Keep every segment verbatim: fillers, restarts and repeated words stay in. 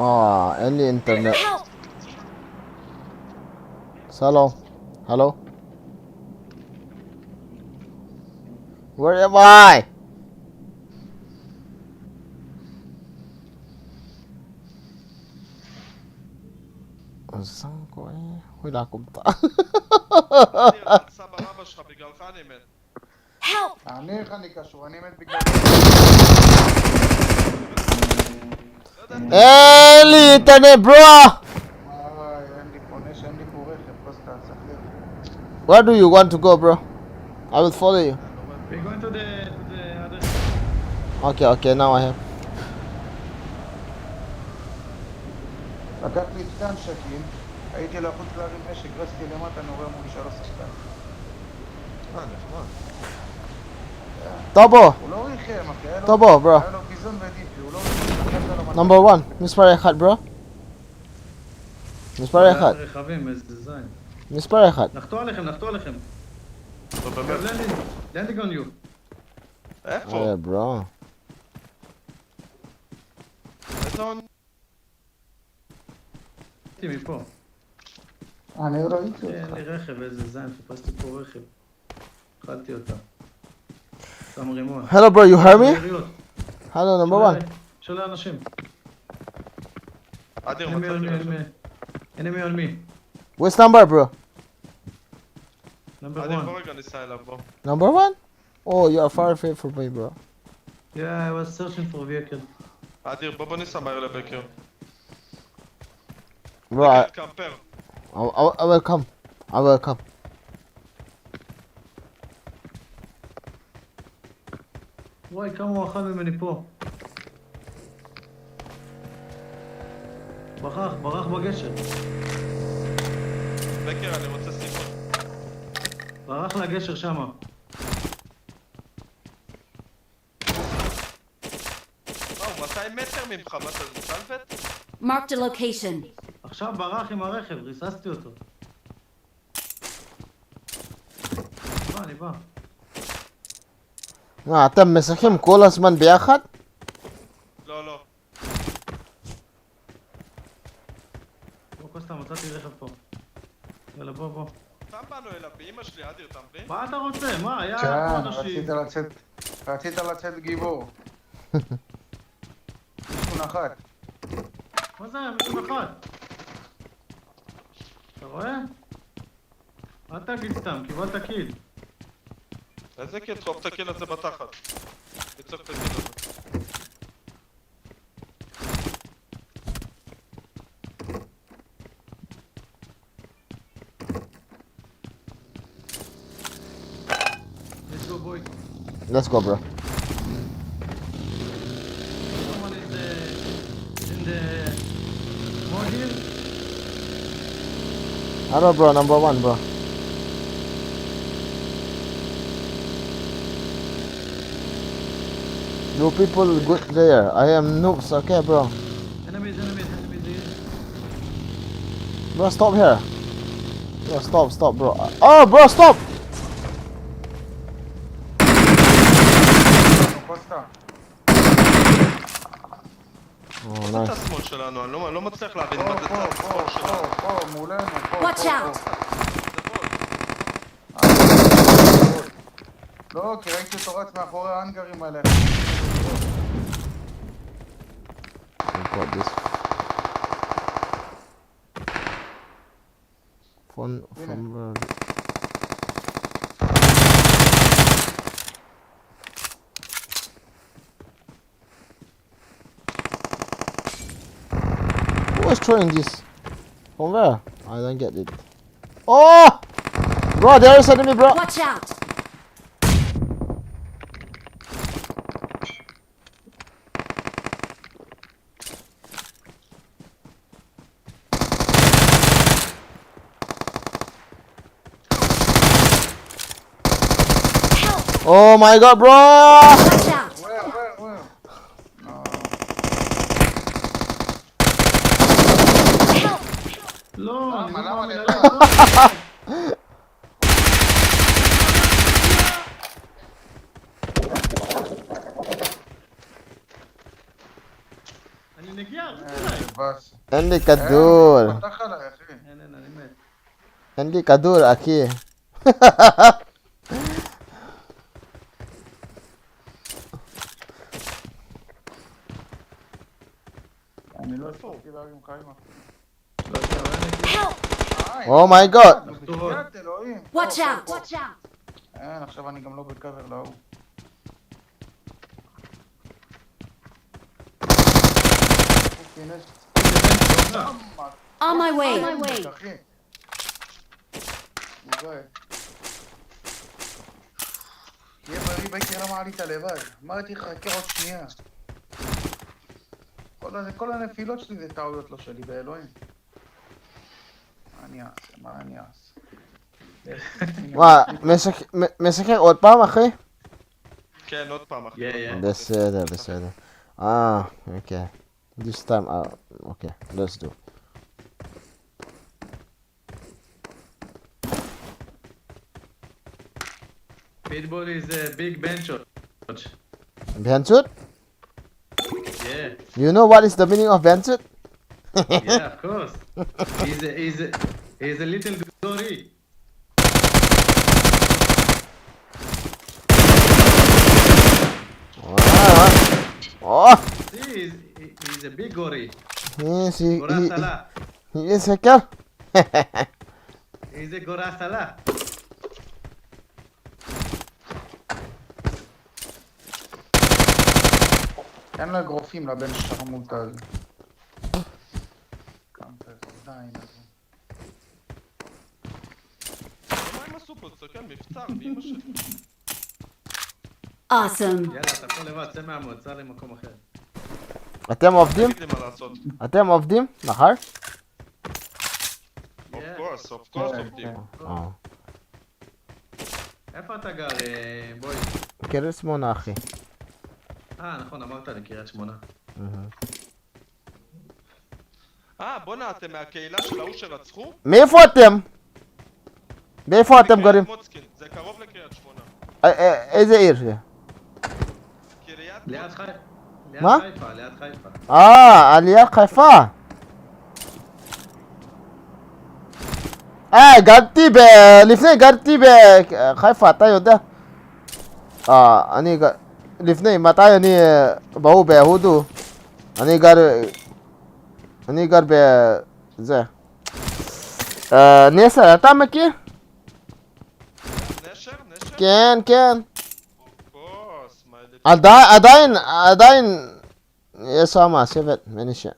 Ah, any internet. Help! Hello? Hello? Where am I? Zang ko eh. Hui la kum ta. אני סבא רבא שלך, בגללך אני מת. Help! אני, איך אני קשור? אני מת בגלל... אין לי אינטרנט, bro! וואי, אין לי פה נשק, אין לי פה רכב, קוסטה, סחריר. Where do you want to go, bro? I will follow you. We're going to the, to the other. Okay, okay, now I have. לקח לי שתי נשקים, הייתי לחוץ להרים נשק, רצתי למטה, אני רואה מול שלוש שחקן. אה, נחמד. טובו! הוא לא ריחם, אחי, היה לו, טובו, bro. היה לו ביזון ודיפי, הוא לא ריחם, נתת לו מטרה. Number one, מספר אחד, bro. מספר אחד. רכבים, איזה זין. מספר אחד. נחתו עליכם, נחתו עליכם. נו, באמת. Landing, landing on you. איפה? אה, bro. איזה עון? הייתי מפה. אני ראיתי אותך. אין לי רכב, איזה זין, חיפשתי פה רכב. אכלתי אותה. שם רימון. Hello, bro, you hear me? יריות. Hello, number one. של האנשים. אדיר, enemy מצאתי on me, עכשיו. Enemy on me. Which number, bro? Number one. אדיר, בוא רגע ניסע אליו, בוא. Number one? Oh, you are far away from me, bro. Yeah, I was searching for vehicle. אדיר, בוא, בוא ניסע מהר לבקר. Bro, I, בקר, קמפר. I, I, I will come. I will come. וואי, כמה הוא אכל ממני פה. ברח, ברח בגשר. בקר, אני רוצה סיפור. ברח לגשר שמה. וואו, מאתיים מטר ממך, מה אתה, זה סלווט? Marked a location. עכשיו ברח עם הרכב, ריססתי אותו. אני בא, אני בא. מה, אתם משחקים כל הזמן ביחד? לא, לא. בוא, קוסטה, מצאתי רכב פה. יאללה, בוא, בוא. סתם באנו אליו, באמא שלי, אדיר, אתה מבין? מה אתה רוצה? מה, היה פה אנשים. רצית לצאת, רצית לצאת גיבור. מישהו נחת. מה זה היה? מישהו נחת. אתה רואה? אל תגיד סתם, קיבלת קיל. איזה קיל? דחוף את הקיל הזה בתחת. לצעוק את הקיל הזה. Let's go, boy. Let's go, bro. Someone is, uh, in the morgue. Hello, bro. Number one, bro. You people good there. I am noobs, okay, bro? Enemies, enemies, enemies here. Bro, stop here. Bro, stop, stop, bro. Oh, bro, stop! קוסטה. Oh, איפה nice. צד שמאל שלנו? אני לא, לא מצליח להבין מה זה צד שמאל שלנו. פה, פה, מולנו, פה, פה, פה. Watch out! זה בוט. אה, זה בוט. לא, כי ראיתי אותו רץ מאחורי ההאנגרים האלה. I've got this. Phone, הנה. Phone, uh, Who is throwing this? From where? I don't get it. Oh! Bro, there is enemy, bro! Watch out! Help! Oh my God, bro! Watch out! Where, where, where? No. Help! לא, למה, אני לא למה מאמין, נראה? אני נגיעה, רוץ אה, אליי. זה באסה. אין לי כדור. פתח עליי, אחי. אין, אין, אני מת. אין לי כדור, אחי. אני לא הספקתי להרים חיים, אחי. לא יודע, אולי אני אגיד. Help! איי, Oh my God. בחייאת אלוהים. Watch או, out! או, Watch out! אין, עכשיו אני גם לא בקאבר להוא. הנה, On my way! אחי. תהיה בריא, בייקר, למה עלית לבד? אמרתי לך, חכה עוד שנייה. כל ה- כל הנפילות שלי זה טעויות לא שלי, באלוהים. מה אני אעשה? מה אני אעשה? מה, משחק- מ- משחק עוד פעם, אחי? כן, עוד פעם, אחי. Yeah, yeah. בסדר, בסדר. אה, אוקיי. This time, אה, אוקיי, let's do. Pitbull is a big bench. בן זוט? Yeah, You know what is the meaning of בן זוט? yeah, of course. He's a, he's a, he's a little gory. אה, אה. See, he's, he- he's a big gory. He, he, גורי he, הצלה. he is a girl. He's a גורי הצלה. תן לו אגרופים לבן שרמוטה הזה. קאנטר, די, נו. מה הם עשו פה? תסתכל, מבצר, באמא שלי. Awesome! יאללה, אתה פה לבד, צא מהמוד, סע למקום אחר. אתם עובדים? תגיד לי מה לעשות. אתם עובדים? מחר? Of course, of course עובדים. אה. איפה אתה גר, אה, בוי? קריית שמונה, אחי. אה, נכון, אמרת לי, קריית שמונה. מהמם. אה, בואנה, אתם מהקהילה של ההוא שרצחו? מאיפה אתם? מאיפה אתם גרים? קריית מוצקין, זה קרוב לקריית שמונה. אה, אה, איזה עיר זה? קריית ליד מוצקין. חיפה. ליד מה? חיפה, ליד חיפה. אה, ליד חיפה. אה, גרתי ב... לפני גרתי בחיפה, אתה יודע. אה, אני גר... לפני, מתי אני אה, בהוא בהודו? אני גר... אני גר ב... זה. אה, נשר, אתה מכיר? נשר? נשר? כן, כן. Of course, מה ילד? עדיין, עדיין, עדיין יש שם שבט מנשה.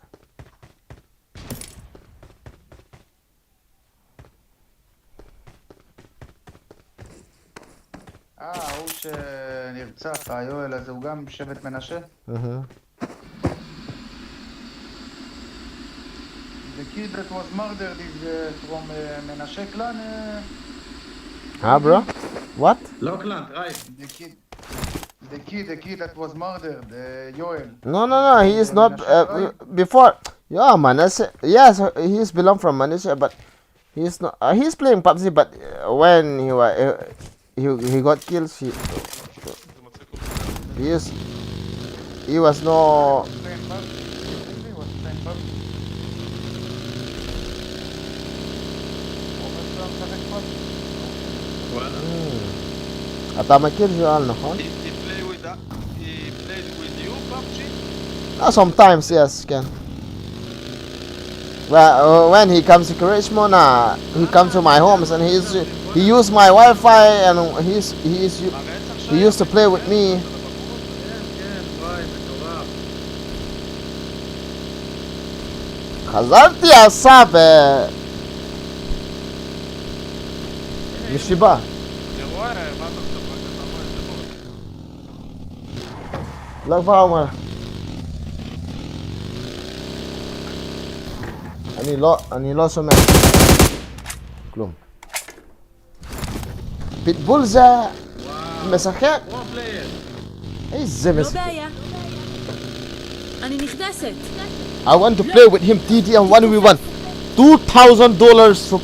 אה, ההוא שנרצח, היואל הזה, הוא גם שבט מנשה? מהמם. The kid that was murdered is uh, from uh, Menashe clan? Uh, אה, bro? What? לא קלאן, טרייב. the kid, the kid, the kid that was murdered, uh, Yoel. No, no, no, he is not. Uh, before, yeah, Manasseh. Yes, he is belong from Manasseh, but he is not. Uh, he is playing PUBG, but uh, when he was, uh, he he got killed, he he is he was no. Playing PUBG. He was playing PUBG. הוא אומר שהוא משחק PUBG. וואלה. Hmm. אתה מכיר יואל, נכון? He, he play with that, he played with you, PUBG? Uh, sometimes, yes, can. Well, uh, when he comes to Karishmona, he comes to my homes and he is he used my Wi-Fi and he is he is u- הרצח he used to play with me. כן, כן, וואי, מטורף. חזרתי עכשיו אה, מסיבה. אני רואה, מה אתה מדבר? אתה רואה את זה פה. לא כבר אומר. אני לא, אני לא שומע. כלום. פיטבול זה משחק? פרו פלייר. איזה לא משחק? בעיה. אני נכנסת. I want to play with him T D M one v one. Two thousand dollars for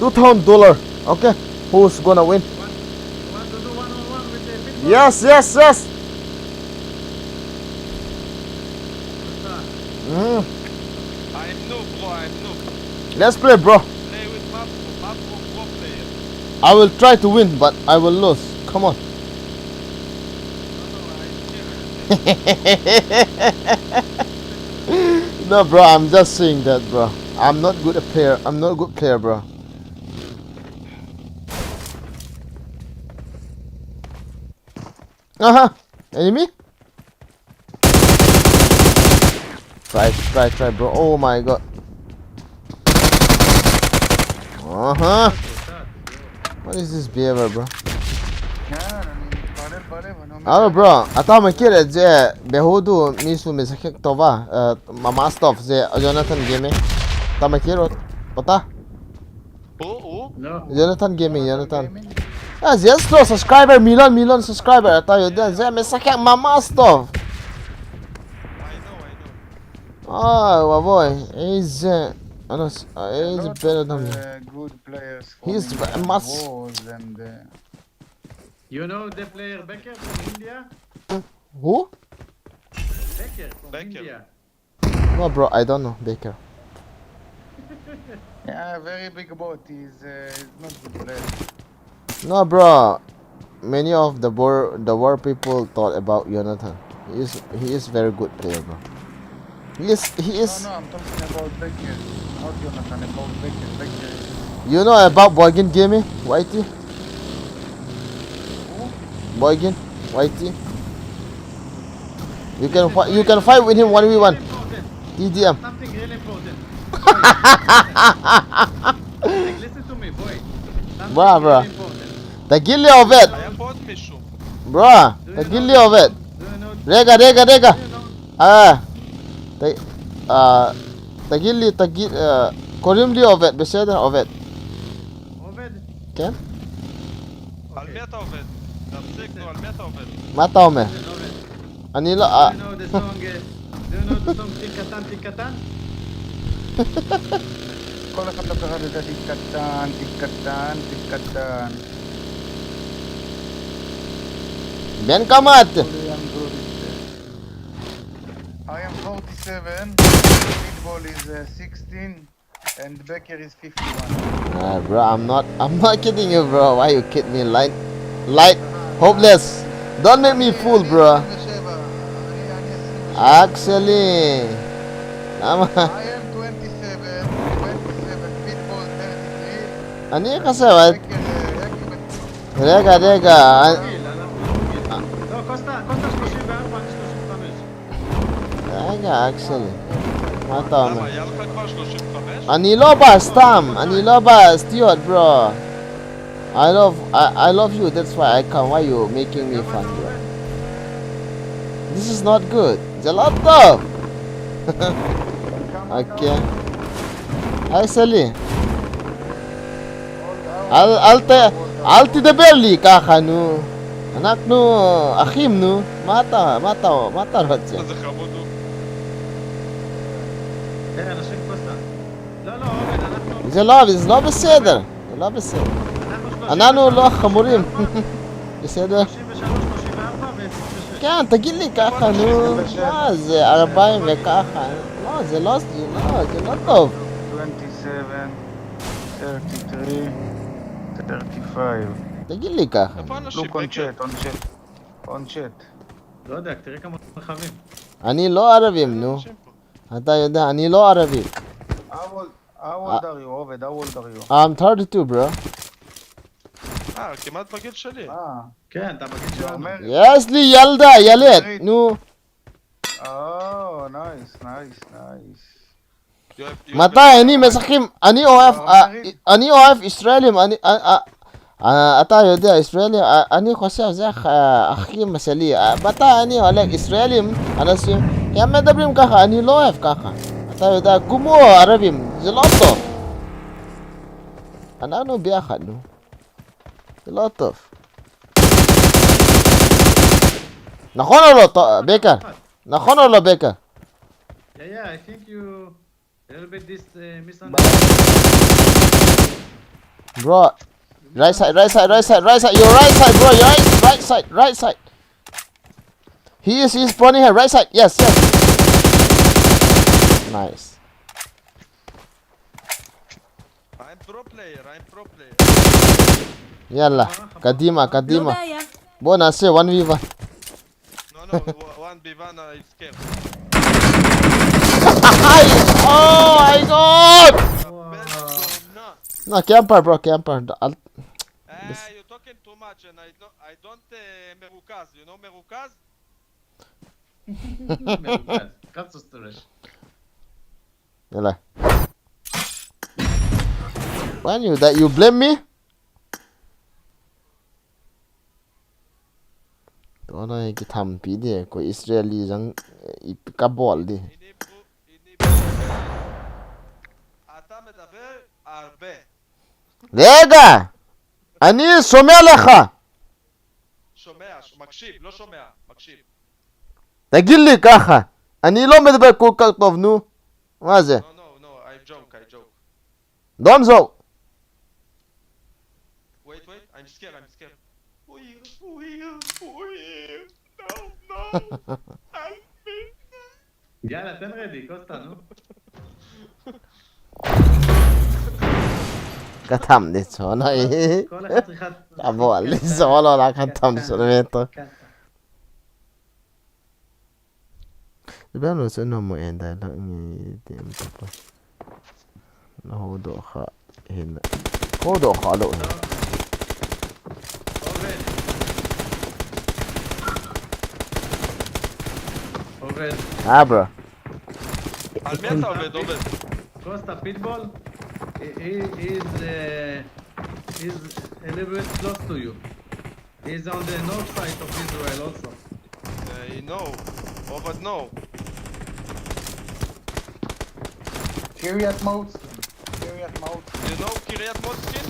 two thousand dollar. Okay? Who's gonna win? You want to do one on one with the Pitbull? Yes, yes, yes. Mm. I'm noob, Let's play, bro. Play with Mavro, Mavro pro player. I will try to win, but I will lose. Come on. No, no, I No, bro, I'm just saying that, bro. I'm not good a player. I'm not a good player, bro. Uh-huh. Enemy? Try, try, try, bro. Oh my god. Uh-huh. What is this behavior, bro? Yan, ano yung pare, pare, ano, Alo, bro, ata makile je behudu misu me sakek tova, eh, mama stuff je Jonathan Gaming. Ata makile ota. Who? Who? No. Jonathan Gaming, Jonathan. Gaming. Ah, just to subscriber, million, million subscriber. Ata yo dan je me sakek mama stuff. I know, I know. Ah, wa boy. He's uh, ano, uh, A he's lot better of, than me. Uh, good players. He's Forming v- must- Wars and, uh, You know the player Becker from India? Who? Becker from Becker. India. No, bro, I don't know Baker. Yeah, very big bot. He's, uh, he's not good player. No, bro. Many of the war the war people thought about Jonathan. He is he is very good player, bro. He is he is. No, no, I'm talking about Becker. Not Jonathan, about Becker. Becker. You know about Boygin Gaming, Y T? Boygin, Y T. You can fight. You can fight with him one v one. Important. T D M. Something really important. Listen to me, boy. Something Bra, bra. Really important. תגיד לי עובד. היה פה עוד מישהו. Bro, תגיד לי עובד. Do you know? רגע, רגע, רגע. Do you know? אה. ת- אה, תגיד לי, תגיד, אה, קוראים לי עובד, בסדר? עובד. עובד. כן? על מי אתה עובד? תפסיק, נו, על מי אתה עובד? מה אתה אומר? עובד. אני לא... אה, Do you know the song? Uh, do you know the song תיק קטן, תיק קטן? כל אחד מדבר על זה, תיק קטן, תיק קטן, תיק קטן. בן כמה אתה? Only young group is there. I am forty-seven, Pitbull is uh, sixteen, and Becker is fifty-one. Nah, bro, I'm not, I'm not kidding you, bro. Why you kid me? Light, light, hopeless. Don't make me fool, bro. עשרים ושבע, אני, אני עשרים ושבע. Actually, למה? I am twenty-seven, twenty-seven, Pitbull thirty-three. אני חושב, Becker, uh, Becker, רגע, רגע, רגיל, אנחנו רגיל. לא, קוסטה, קוסטה שלושים וארבע, אני שלושים וחמש. רגע, actually. מה אתה אומר? למה, היה לך כבר שלושים וחמש? אני לא בא סתם, אני לא בא, סטיוארט, bro. I love, I, I love you, that's why I come. Why you making me fun, bro? This is not good. זה לא טוב. אוקיי. היי סלי. אל, אל ת... אל תדבר לי ככה, נו. אנחנו אחים, נו. מה אתה, מה אתה, מה אתה רוצה? איזה חמוד הוא. תראה, אנשים קוסטה. לא, לא, עובד, אנחנו... זה לא, זה לא בסדר. זה לא בסדר. אנחנו אנחנו לא שלושים ושלוש, חמורים. שלושים וארבע, בסדר? שלושים ושלוש, שלושים וארבע ו-עשרים ושש. כן, תגיד לי ככה, נו. מה זה, ארבעים וככה? לא, זה לא, זה לא, זה לא טוב. twenty-seven, thirty-three, thirty-five. תגיד לי ככה. איפה אנשים? Look on בקר? chat, on chat, on chat. לא יודע, תראה כמה רכבים. אני לא ערבים, נו. אנשים פה. אתה יודע, אני לא ערבי. How old, how old are you, עובד? How old are you? I'm thirty-two, bro. אה, כמעט בגיל שלי. אה, כן, אתה בגיל שלנו. אומר... יש לי ילדה, ילד, נו. Oh, nice, nice, nice. You have- you have- מתי אני משחקים, אני אוהב, לא, אה, אומרים- אני אוהב ישראלים, אני, אה, אה, אה, אתה יודע, ישראלים, אה, אני חושב זה אה, אחים שלי, אה, מתי אני הולך, ישראלים, אנשים, הם מדברים ככה, אני לא אוהב ככה, אתה יודע, כמו ערבים, זה לא טוב. אנחנו ביחד, נו. זה לא טוב. נכון או לא, ט- בקר? נכון או לא, בקר? Yeah, yeah, I think you a little bit this uh, misunderstanding. Bro, right side, right side, right side, right side, your right side, bro, your right, right side, right side. He is, he is spawning here, right side, yes, yes. Nice. player, I'm pro player. יאללה, קדימה, קדימה. בוא נעשה one v one. No, no, one v one, I scare. Oh my God! No, camper, bro, camper. I'll- Ah, you're talking too much, and I don't, I don't uh, מרוכז. You know מרוכז? מרוכז. קצת סטרש. יאללה. When you die, you blame me? Tua na hi kitham pi di, ko Israeli jang, eh, i kabol di. אתה מדבר הרבה. רגע! אני שומע לך! שומע, ש- מקשיב, לא שומע, מקשיב. תגיד לי ככה, אני לא מדבר כל כך טוב, נו. מה זה? No, no, no, I joke, I joke. Don't joke. Wait, wait, I'm scared, I'm scared. פויר, פויר, פויר. No, no. Help me. יאללה, תן רדי, קוסטה, נו. קטם ניצחון, אה? כל אחד צריכה... תבוא, ניצחון, לא, רק קטם סולמטו. קטן. Iban lo se no mo en dai la ngi ti em to pa. Na ho do kha hin. Ho do kha lo hin. Oven. Oven. Ah, bro. על מי אתה עובד, עובד? קוסטה פיטבול? He, he is, uh, he's a little bit close to you. He's on the north side of Israel also. I know. עובד, no. קריית מוצקין. קריית מוצקין. You know קריית מוצקין?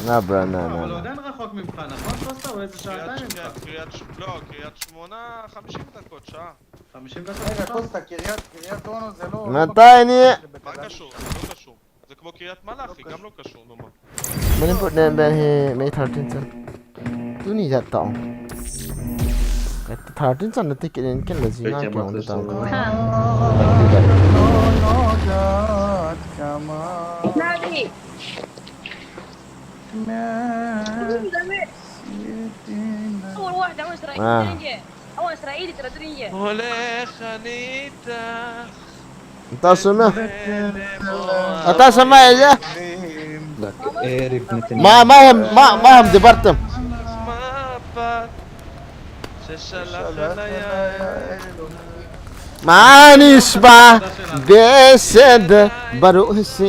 No, bro, no, no, אבל הוא עדיין רחוק ממך, נכון, קוסטה? הוא איזה שעתיים ממך. קריית ש-, לא, קריית שמונה, חמישים דקות, שעה. חמישים דקות? רגע, קוסטה, קריית, קריית אונו זה לא... מתי אני... מה קשור? זה לא קשור. זה כמו קריית מלאכי, גם לא קשור, נו מה. Mane put den ben he May thirteen chan. Tuni jat ta ong. Ka thirteen chan na ticket in ken la jinga ke ong ta ong. Nabi. Dame. Awal wahda, awal Israel, ah. Trinje. Awal Israel, tira Trinje. הולך אני איתך. אתה שומע? אתה שומע את זה? ما، ما هم، ما، ما هم דיברתם. מה נשמע? בסדר, ברוך השם.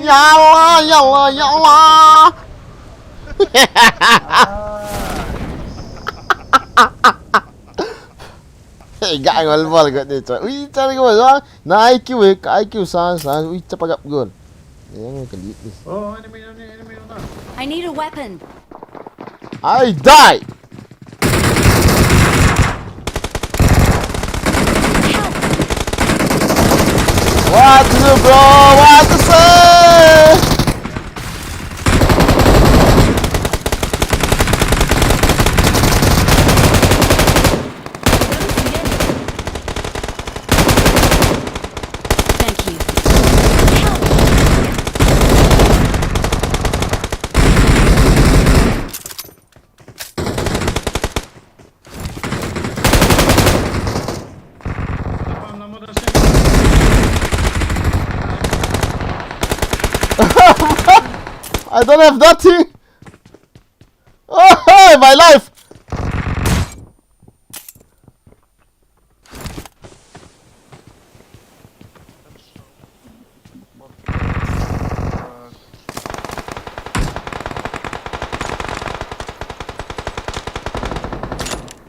יאללה, יאללה, יאללה. Hey, ga ngol bol got ni cho. Ui, chal ko so. Na I Q e, ka I Q sa, sa, ui, chapa gap gol. Yang ka lit ni. Oh, enemy, enemy, enemy on us. I need a weapon. I die. What to do, bro? What to say? Thank you. I don't have nothing. Oh, hey, my life.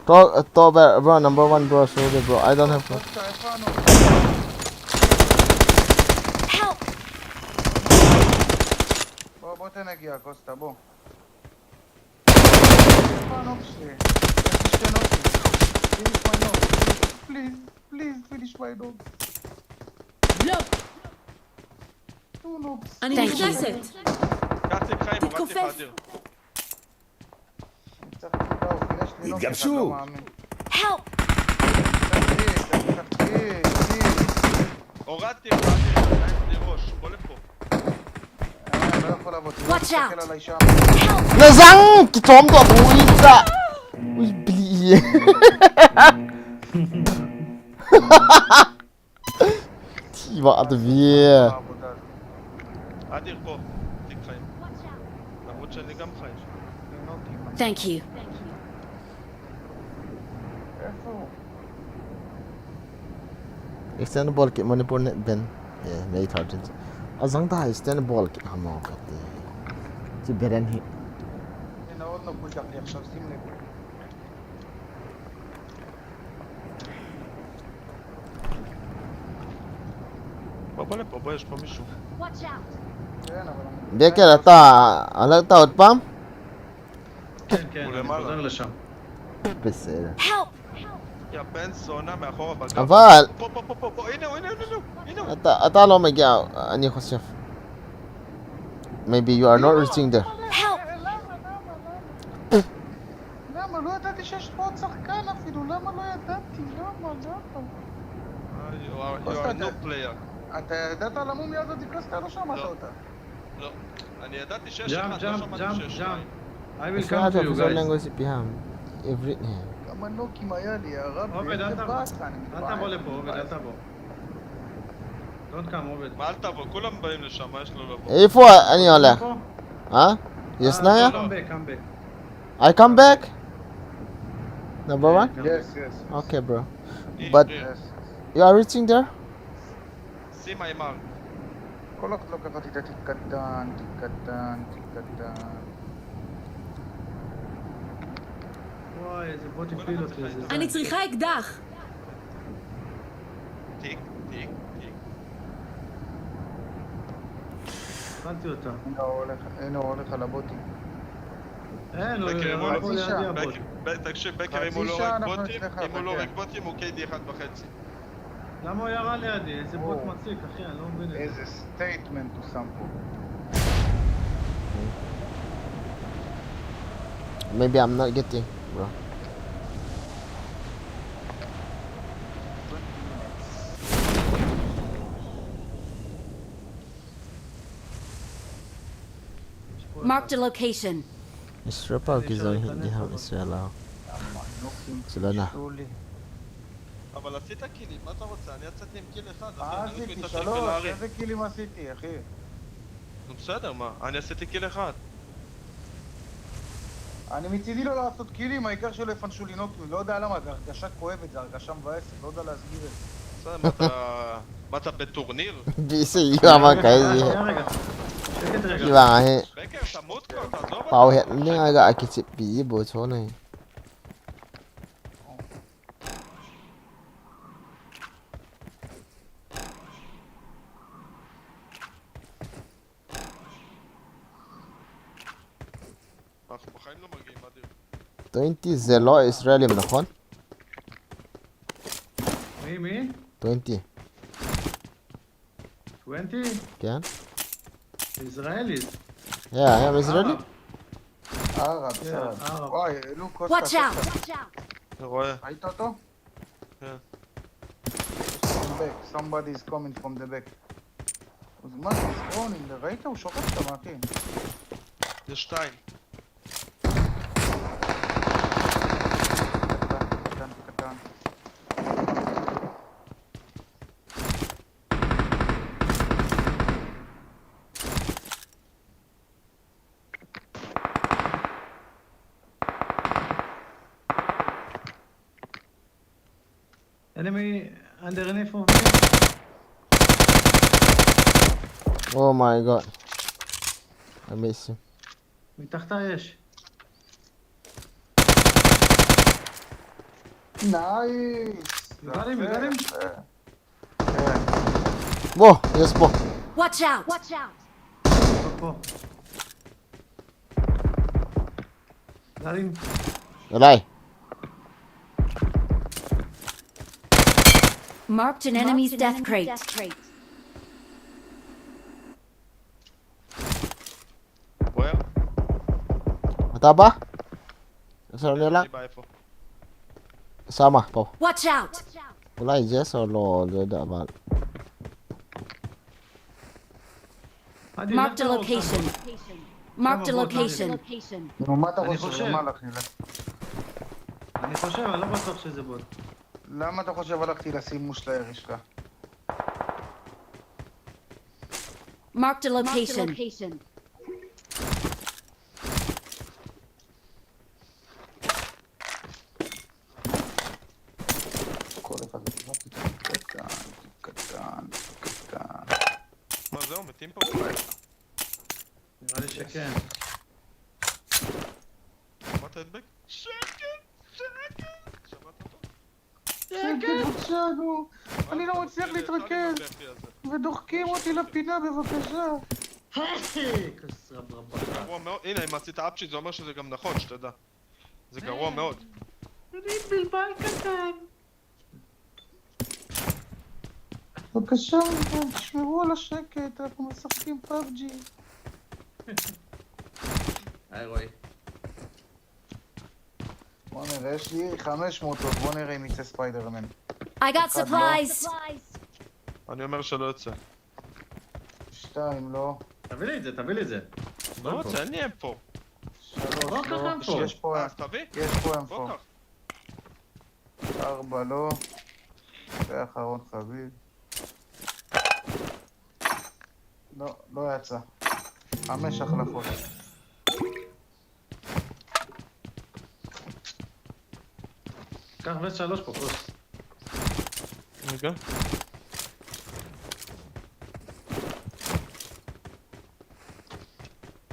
Top, top, bro, number one, bro, sorry, bro. I don't have. קוסטה, איפה הנוף? Help! בוא, בוא תן נגיעה, קוסטה, בוא. איפה הנוף שלי? יש לי שתי נופים. Finish my נוף. Please, please, finish my נוף. לא! Two נופים. אני נכנסת. קח תיקחי, תתכופף. הורדתי לך אדיר. אני צריך תיקה, הוא פינש לי נוף אחד, לא מאמין. Help! תרחיק, תרחיק, תרחיק. הורדתי, הורדתי, עדיין בלי ראש, בוא לפה. אה, לא יכול לעבוד, Watch out. תסתכל עליי שם. Help! Nazang! Kitom to ako ulit sa! Uy, bili. Tiba to bie. העבודה הזאת. אדיר פה, תיק חיים. למרות שאני גם חי. תינוק עם Thank you. איפה הוא? Extend ball ki Manipur net ben. Yeah, late heart. Azang ta extend ball ki hamo kati. Si beren hi. הנה עוד נוק הוא ייקח לי עכשיו, שים לב. בוא, בוא לפה, בוא, יש פה מישהו. Watch out! כן, אבל... Beker ata, alak ta utpam? כן, כן, הוא אני למעלה. חוזר לשם. בסדר. Help! יא בן זונה מאחורה בגב. אבל פה, פה, פה, פה, פה, הנה הוא, הנה הוא, הנה הוא, הנה הוא. אתה, אתה לא מגיע, אני חושב. Maybe you are not reaching there. Help! למה? למה? למה? למה? לא ידעתי שיש פה עוד שחקן אפילו, למה לא ידעתי? למה? למה? אה, you are, you קוסטה, are new אתה- player. אתה ידעת על המומיה הזאת, קוסטה? לא שמעת לא. אותה. לא. אני ידעתי שיש Jump, אחד, לא jump, שמעתי jump, שיש שניים. jump. I will It's come not to you official guys. language ipiham. Everything. כמה נוקים היה לי, הרב, עובד, איזה אל תבוא. באסה, אני אל מתבאס. תבוא לפה, עובד, אל תבוא. Don't come, עובד. מה אל תבוא? כולם באים לשם, מה יש לו לבוא? איפה אני הולך? פה? אה? יסניה? Come back, come back. I come back? Number one? Yes, yes. Okay, bro. Here, But here. Yes. You are reaching there? See my mark. כל אחד לוקח אותי, תיק קטן, תיק קטן, תיק קטן. וואי, איזה בוט הפיל אותי, איזה... אני צריכה אקדח! תיק, תיק, תיק. אכלתי אותה. הנה הוא הולך, הנה הוא הולך על הבוטים. אין, הוא בקר, אם הוא ירד לא- פה לידי הבוט. בק- תקשיב, בקר, אם הוא חצי לא שעה הורג אנחנו בוטים, אצלך, אם הוא לא בקר. הורג בוטים, הוא קי די אחד וחצי. למה הוא ירה לידי? איזה בוט וואו. מציק, אחי, אני לא מבין את זה. איזה סטייטמנט הוא שם פה. Maybe I'm not getting, bro. Marked a location. Israel pa kizon hindi ham Israel ako. המנוקים Sila na. פישטו לי. אבל עשית קילים, מה אתה רוצה? אני יצאתי עם קיל אחד, אחי. מה אני עשיתי? מתעסק שלוש, בלהרים. איזה קילים עשיתי, אחי? נו, בסדר, מה? אני עשיתי קיל אחד. אני מצידי לא לעשות קילים, העיקר שלא יפנשו לי נוקים, לא יודע למה, זו הרגשה כואבת, זו הרגשה מבאסת, לא יודע להסביר את זה. בסדר, מה אתה... מה אתה בטורניר? Busy, you have a guy. שנייה רגע. שקט רגע. Iba he. בקר, תמות כבר, תעזוב Pau אותנו. het ling aga akisip bi bo chonai. אנחנו בחיים לא מגיעים, אדיר. Twenty זה לא ישראלים, נכון? מי, מי? Twenty. טוונטי? כן? ישראלי. Yeah, I'm Israeli. ערב, כן, בסדר. ערב. וואי, העלו קוסטה, Watch out! קוסטה. אני רואה. ראית אותו? כן. From back, somebody is coming from the back. מה זה, ספרונינג, ראית? הוא שוכב שם, אחי. יש שתיים. קטן, קטן, קטן. Enemy underneath of me. Oh my god. I miss him. מתחתיי יש. נייס! מגלים, מגלים? כן. Bo, yes bo. Watch out! Watch out! פה, פה. גלים. Alai. Marked an enemy's death crate. Where? Mataba? Saan nila? אני בא איפה? Sama, pau. Watch out! Ulai je so lo je da bal. Marked a location. Marked a location. נו, מה אתה אני חושב? חושב. למה הלכתי לה? אני חושב, אני לא בטוח שזה בוט. למה אתה חושב הלכתי לשים מושלע יריש לה? Marked a location. כל אחד קטן, קטן, קטן. מה זהו, מתים פה? נראה לי שכן. שמעת את בק? שקט! שקט! שמעת אותו? שקט בבקשה, נו. אני לא מצליח להתרכז. ודוחקים אותי לפינה, בבקשה. כסרא ברבחה. גרוע מאוד. הנה, אם עשית אפצ'י זה אומר שזה גם נכון, שתדע. זה גרוע מאוד. אני בלבל קטן. בבקשה, תשמרו על השקט, אנחנו משחקים פאבג'י. היי רועי. בוא נראה, יש לי חמש מאות עוד, בוא נראה אם יצא ספיידרמן. I got supplies. אני אומר שלא יוצא. שתיים לא. תביא לי את זה, תביא לי את זה. לא רוצה, אין לי אם פור. שלוש בוא, קח לא. אם פור. יש פה, אז תביא, יש פה בוא אם פור. קח. ארבע לא. ואחרון חביב. לא, לא יצא. חמש החלפות. קח וסט שלוש פה, כוס. רגע.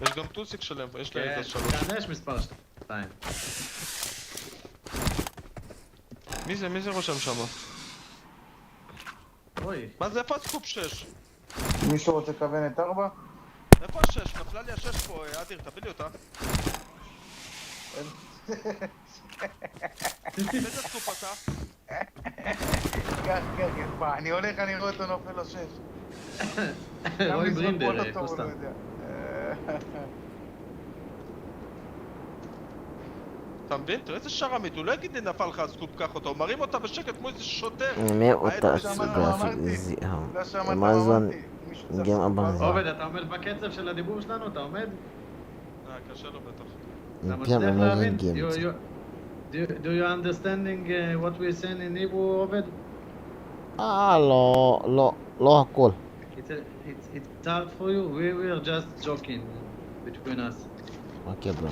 יש גם טוסיק שלם, יש להם כן, את השלוש. כאן יש מספר שתיים. מי זה? מי זה רושם שם? אוי. מה זה? איפה הסקופ שש? מישהו רוצה כוונת ארבע? איפה השש? נפלה לי השש פה, אה, אדיר, תביא לי אותה. איזה סקופ אתה? קח, קח, קח, מה, אני הולך, אני רואה אותו נופל לשש. רועי גם לזרוק ברינדר, בול אה, אותו, הוא קוסטה. לא יודע. אתה מבין? תראה איזה שרמית, הוא לא יגיד לי נפל לך הסקופ, קח אותה, הוא מרים אותה בשקט כמו איזה שוטר. Name of העט the שם שמעת לא מה אמרתי. graphic is um, לא שמעת מה Amazon אמרתי? מישהו צריך Game סקופ Abang. ארבע? עובד, אתה עומד בקצב של הדיבור שלנו? אתה עומד? אה, קשה לו בטח. אתה Game מצליח Amazon להבין? Game. You- you- Do you- do you understanding uh, what we saying in Hebrew, עובד? אה, לא, לא, לא הכל. It's, a- it's, it's hard for you? We were just joking between us. Okay, bro.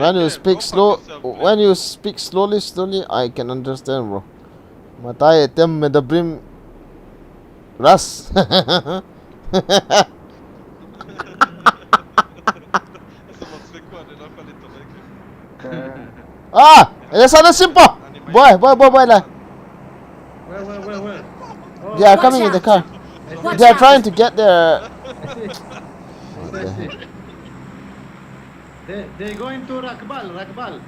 When you speak slow, when you speak slowly, slowly, I can understand, bro. מתי אתם מדברים רס? איזה מצחיק הוא, אני לא יכול להתאפק. כן. אה! יש אנשים פה! בואי, בואי, בואי, בואי אליי. Where, where, where, where? Oh, They are coming in the car. They are trying to get there. I see. I see. They, they going to רכבל, רכבל.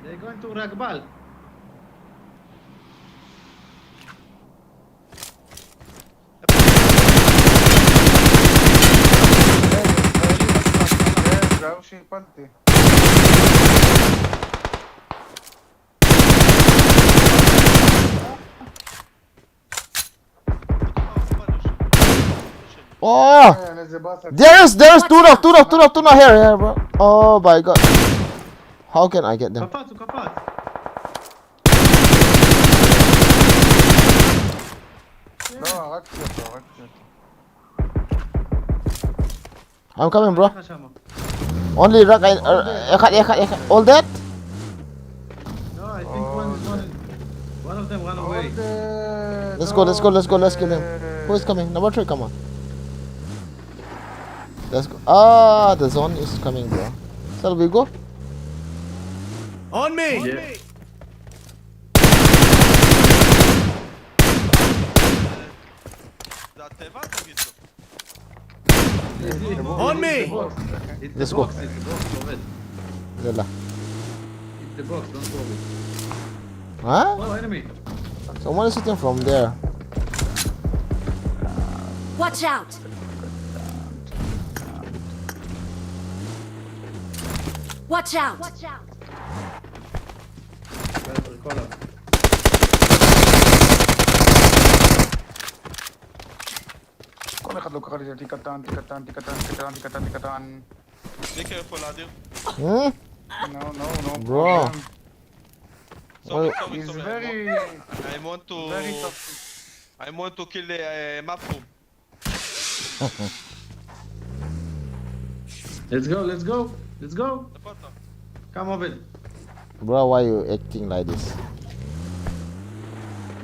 They going to רכבל. זה ההוא שהפלתי. Oh! כן, איזה באסה. There's, there's two knock, two knock, two knock, two knock here, here, bro. Oh my god. How can I get them? קפץ, הוא קפץ. לא, הרגתי אותו, הרגתי אותו. I'm coming, bro. ככה שמה. Only רק, אה, אחד, אחד, אחד. All that? No, I think one is one. One of them run away. עוד, אה, Let's go, let's go, let's go, let's kill him. אה, Who is coming? Number three, come on. Let's go. Ah, the zone is coming, bro. Shall we go? On me! Yeah. זה התיבה? תגיד לו. On me! It's the Let's go. box, it's the box, עובד. יאללה. It's the box, don't worry. Huh? Oh, enemy. Someone is shooting from there. Watch out! Watch out! כל אחד לוקח לי, קטן, קטן, קטן, קטן, קטן, קטן. Be careful, Adir. Hmm? No, no, no Bro. problem. Sorry, Well, sorry, He's sorry. very, I want, I want to, very toxic. I want to kill uh, Mafum. Let's go, let's go, let's go. איפה אתה? Come over. Bro, why you acting like this?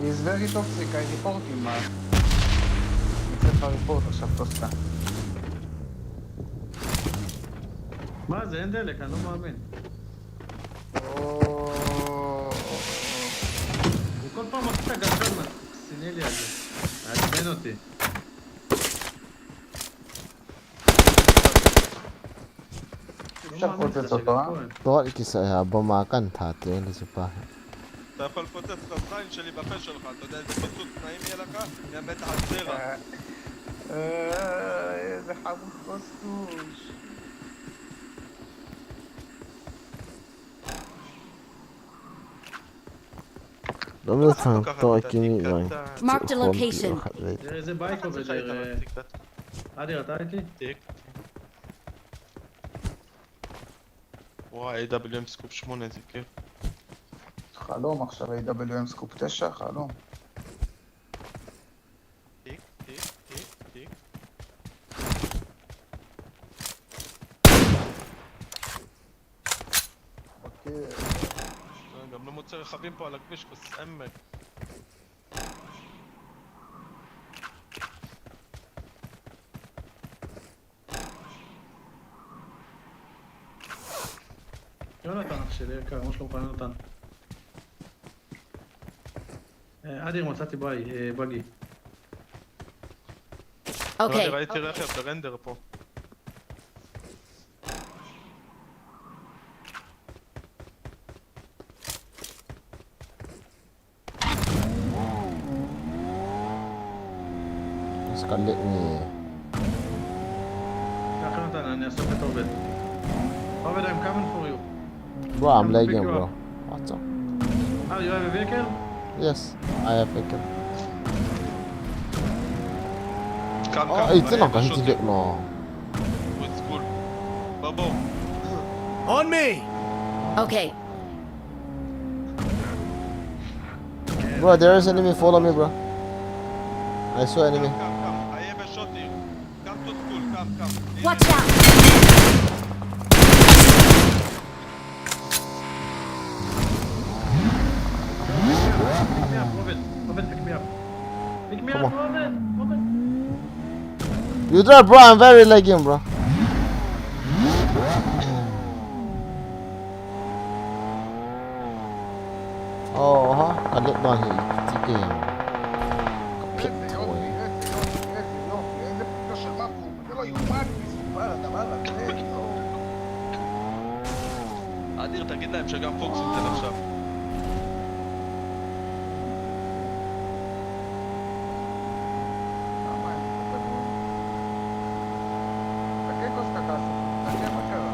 He's very toxic, I report him, man. אני צריך לך report עכשיו, קוסטה. מה זה, אין דלק, אני לא מאמין. או, הוא כל פעם עושה את הגלגל, מה, קסינלי הזה. מעצבן אותי. אי אפשר לפוצץ אותו, אה? Tawt kisa ya bama kan tha te le chupa. אתה יכול לפוצץ את הזין שלי בפה שלך, אתה יודע איזה פרצוף נעים יהיה לך? יא מת על זרע. אה, איזה חמוד כוס טוש. Lo mi thang to kini yang. Marked a location. תראה איזה בייק עובר. אדיר, אתה איתי? וואי, A W M סקופ שמונה, איזה כיף. חלום עכשיו, A W M סקופ תשע, חלום. טיק, טיק, טיק, טיק. אוקיי. אה, גם לא מוצא רכבים פה על הכביש, כוס עמק. יונתן אח שלי יקר, מה שלומך יונתן? אה, אדיר, מצאתי ביי, אה, בגי. Okay. ראיתי רכב ברנדר פה. Just collect me. קח יונתן, אני אאסוף את עובד. עובד, I'm coming for you. Bro, I'm Come pick lagging, you bro. up. What's up? אה, you have a vehicle? Yes, I have vehicle. קם, Oh, קם, it's not אה, going to שוטים. take long. With school. בוא, בוא. On me! Okay. Bro, there is enemy. Follow me, bro. I saw enemy. קם, קם, קם. I have a shot here. Come to school, come, come. Watch out! Pick me up, עובד, עובד, pick me up. Pick me Come up, on. עובד, עובד. You drive, bro. I'm very lagging, bro. Oh, ha. I let down here. T K. איזה יופי, איזה יופי, איזה יופי, איזה פגישה של מפו, זה לא יאומן, מסופר הדבר הזה, יואו. אדיר, תגיד להם שגם פוקס ייתן עכשיו. למה הם לא מדברים? תקן כוס קקאסו, תקן מה קרה.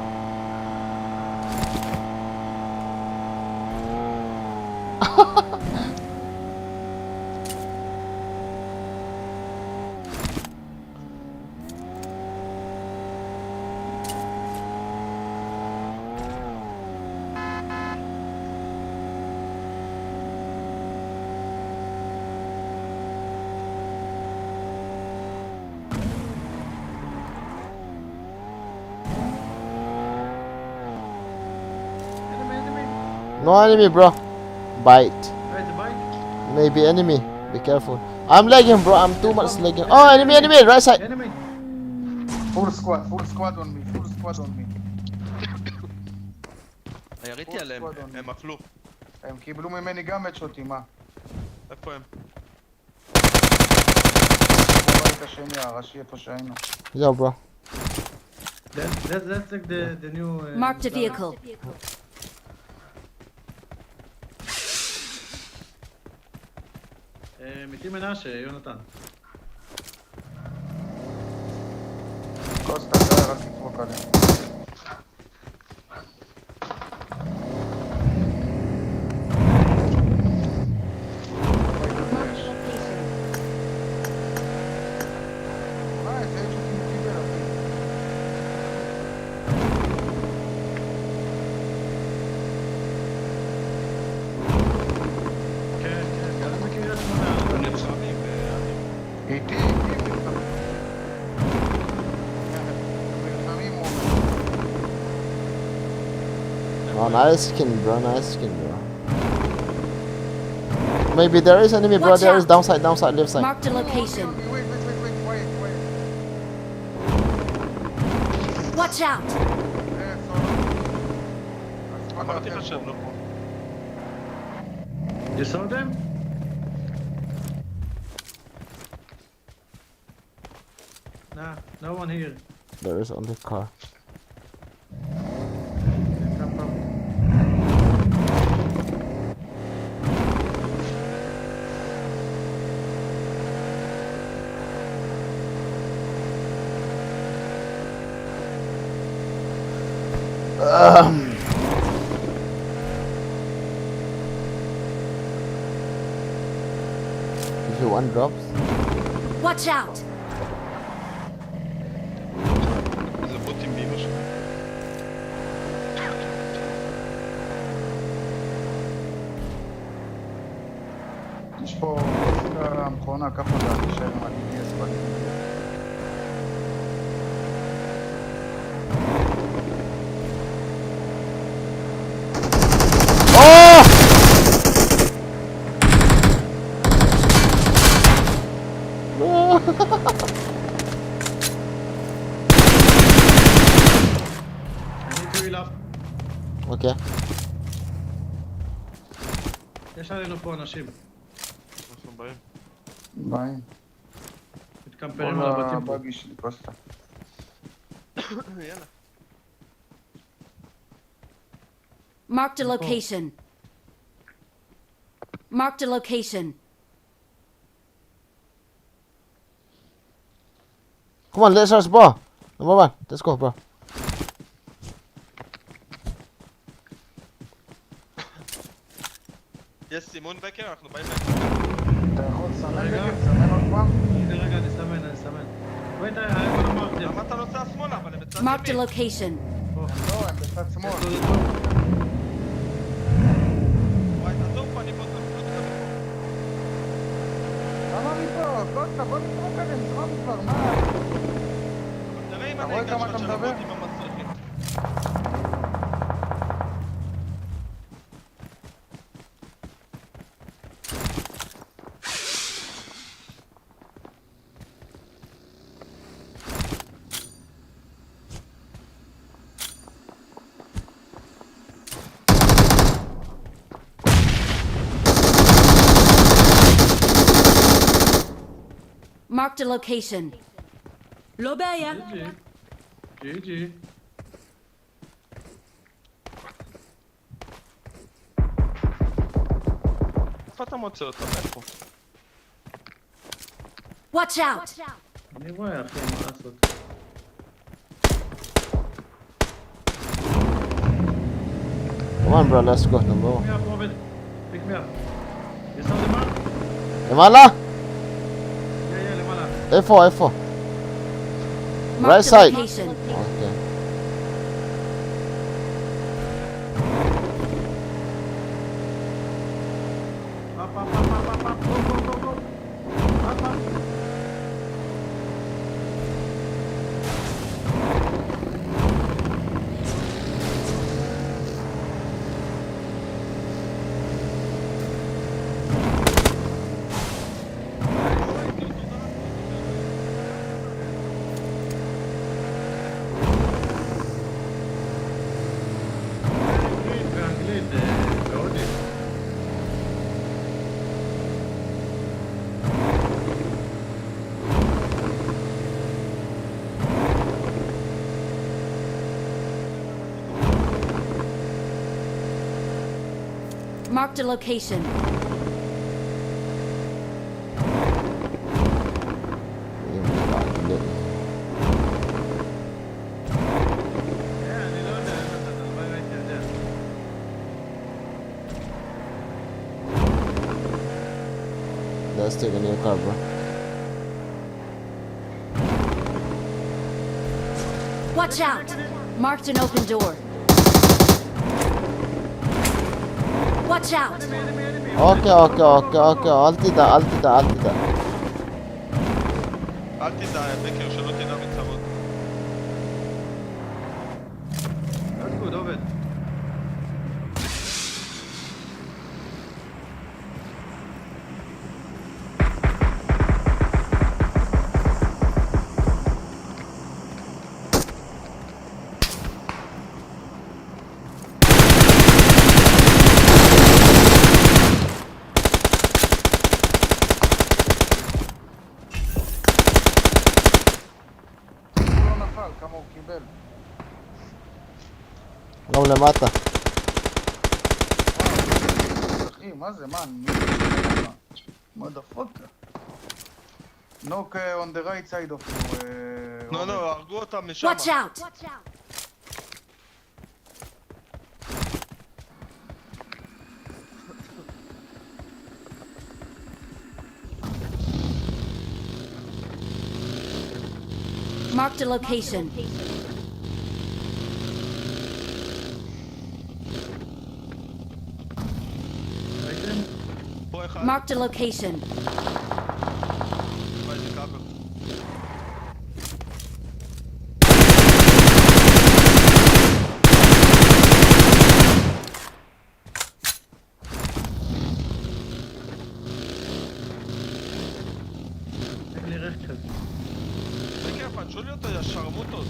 Enemy, enemy. No enemy, bro. Bite. Where is the bike? Maybe enemy. Be careful. I'm lagging, bro. I'm too much lagging. Oh, enemy, enemy. Right side. Enemy. Full squad, full squad on me, full squad on me. יריתי עליהם, הם אכלו. הם קיבלו ממני גם את שוטים, מה? איפה הם? בבית השני, הראשי, איפה שהיינו. Yo, bro. That, that, that's like the, the new... Uh, Marked a the- vehicle. אה, אמיתי מנשה, יונתן. קוסטה, די, רק לצחוק עליהם. Oh, nice skin, bro. Nice skin, bro. Maybe there is enemy, bro. Watch out. There is downside, downside, left side. Marked a location. Watch out! You saw them? Nah, no one here. There is only car. Um. If you want drops. Watch out! יש פה בוסטה מכונה ככה ואני חושב מה אני אעשה. אוקיי. יש עלינו פה אנשים. אנחנו באים. באים. מתקמפלים על הבתים פה. בגי שלי פסטה. יאללה. Marked a location. Marked a location. Come on, let's rush, bro. Number one, let's go, bro. יש סימון בקר? אנחנו באים אתה יכול לסמן בקר? תסמן עוד פעם? רגע, רגע, אני אסמן, אני אסמן. Wait, I have a mark. למה אתה נוסע שמאלה? אבל הם בצד Marked a ימין. Location. לא, הם בצד שמאל. וואי, תעזוב פה, אני פה. למה אני פה? קוסטה, בוא נזרוק עליהם, זרום כבר, מה? תראה אם אתה אני רואה אגש כמה לך אתה של מדבר? הבוטים המסריחים. Marked a location. לא בעיה. ג'י ג'י. איפה אתה מוצא אותם? איפה? Watch out! אני רואה, אחי, מה לעשות. Come on, bro, let's go, number one. Pick me up, Robin. Pick me up. You saw the mark? למעלה? Yeah, yeah, למעלה. איפה, איפה? Marked a side. Location. אוקיי. Up, up, up, up, up, up. Go, go, go, go. Up, up. Marked a location. אם הוא לא קיבל. אני לא יודע, יונתן, הלוואי והייתי יודע. Let's take a new car, bro. Watch out! Marked an open door. Watch out! אוקיי, אוקיי, אוקיי, אוקיי, אל תדע, אל תדע, אל תדע. אל תדע, בקר, שלא תדע מצרות. That's good, עובד. גם למטה. אחי, מה זה? מה, אני... motherfucker. Knock uh, on the right side of you. Uh, לא, Robert. לא, הרגו אותם משם. Watch out! Marked a location. ראיתם? פה אחד. Marked a location. וואי, זה קאבר. אין לי רכב. בכיף, פגשו לי אותו, יא שרמוטות.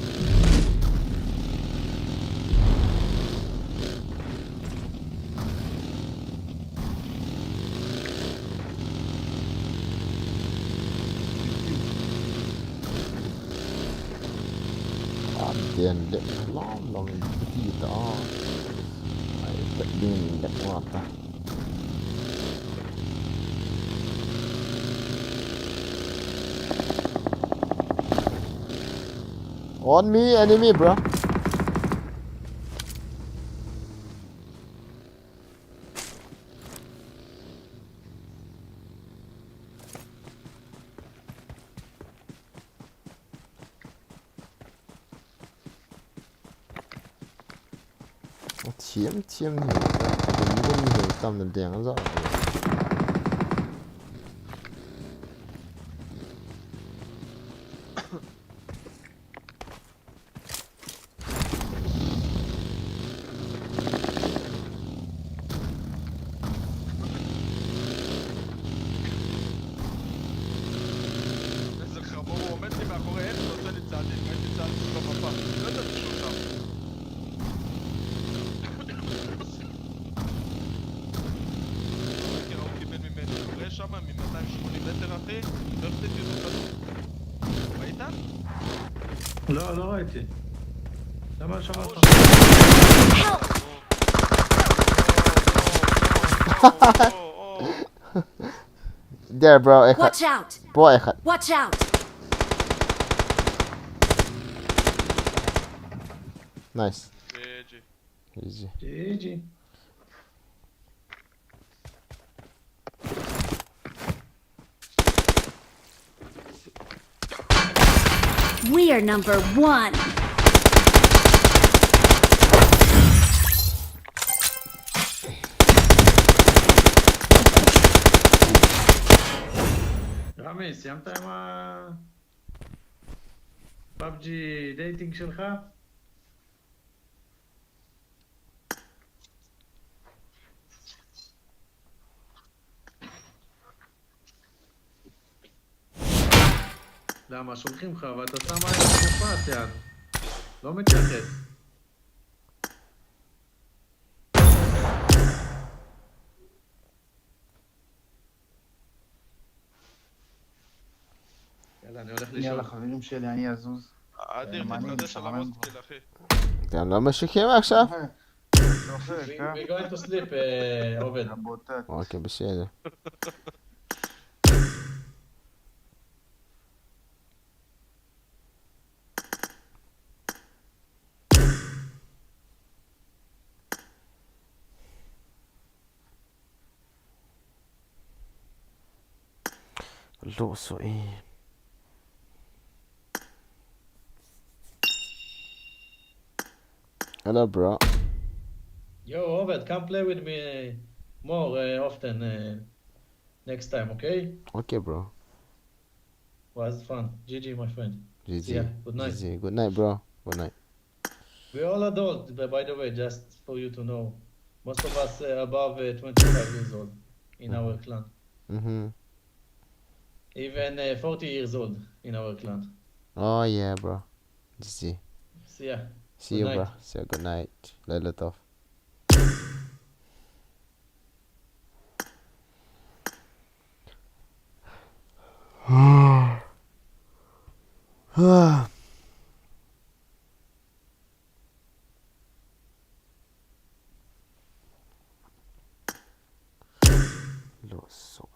Ante an lep long long in pati ta. Ai, pati in lep wa ta. On me, enemy, bro. Thiam thiam ni ta, dum dum ni ta, na deng za. איזה חמור, הוא עומד לי מאחורי עץ ועושה לי צעדים, ראיתי צעדים במפה, לא ידעתי שהוא שם. לא מכיר, ההוא קיבל ממני, קורה שם מ-מאתיים ושמונים מטר, אחי, לא החלטתי אותו חזור. ראית? לא, לא ראיתי. למה לא שמעת? Help! There, bro, אחד. Watch out! פה אחד. Watch out! Nice. ג'י ג'י. Easy. ג'י ג'י. We are number one! רמי, סיימת עם ה... פאבג'י דייטינג שלך? למה שולחים לך ואתה שם עליך מופע, יענו? לא מתייחס. יאללה, אני הולך לישון. יאללה, חברים שלי, אני אזוז. אדיר, מה אני תתחדש על משעמם הווסט כבר? אחי. אתם לא משיכים עכשיו? צוחק, אה? We, we going to sleep, uh, עובד. רבותת. אוקיי, בסדר. Lo so eh. Hello, bro. Yo, עובד, come play with me more uh, often uh, next time, okay? Okay, bro. Was fun. ג'י ג'י, my friend. ג'י ג'י. Yeah, good night. ג'י ג'י. Good night, bro. Good night. We're all adult, b- by the way, just for you to know. Most of us uh, above uh, twenty-five years old in our clan. Mm-hmm. Even uh, forty years old in our clan. Oh, yeah, bro. ג'י ג'י. So, yeah. See you, Good bro. night. See you. Good night. לילה טוב. Soi.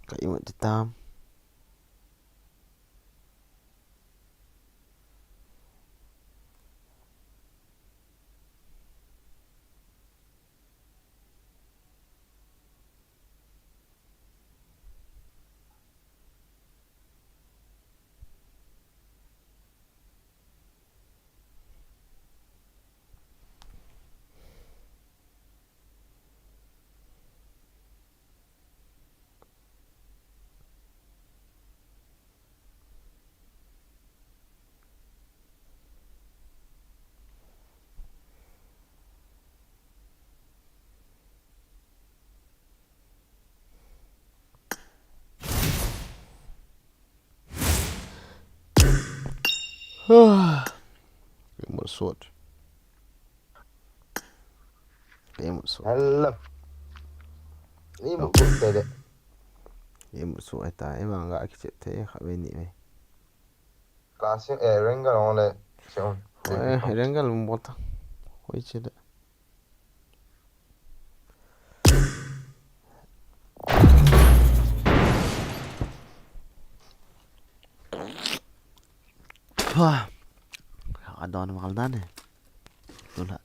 Ka imut ti tam. Remote shot. Remote shot. Hello. Ni mu kut te de. Remote shot ai ta, e vang ga kichep the, kha ve ni ve. Classic, eh, Rengar on le. Seon. Eh, Rengar lum bota. Hoi che de. Pha. Adon mal dan e. Tula.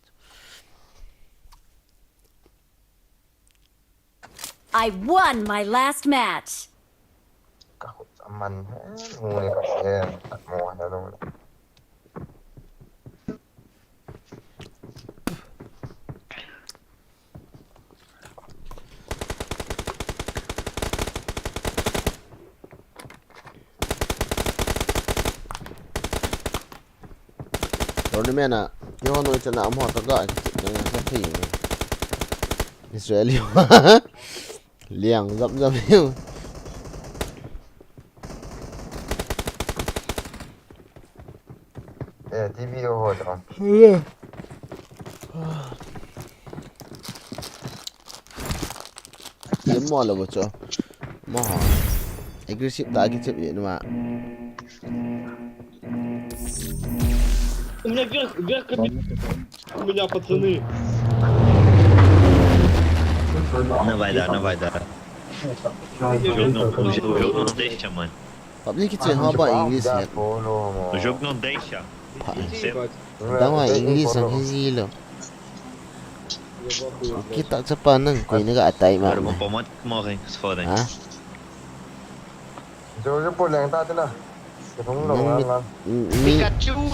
I won my last match. Ka khut a man he, nui ka he, mo he lo. Tournament a, keiho noi chana amaho toh ga, ka thei. Israel yo. Liang zap zap yo. Eh, T V ho ho chang. Ye mo lo bo cho. Mo ha. Aggressive ta kichep ye numa. У меня вверх, вверх капец. У меня, пацаны. Давай, да, давай, да. Уже, уже, уже, уже, Public kichep ha ba English ya. Jogo não deixa. Pha. Dang a English ang hi lo. Kita chapa nang koi na ga atai ma. Ha? Jojo po leng ta tina. Nang mi, mi,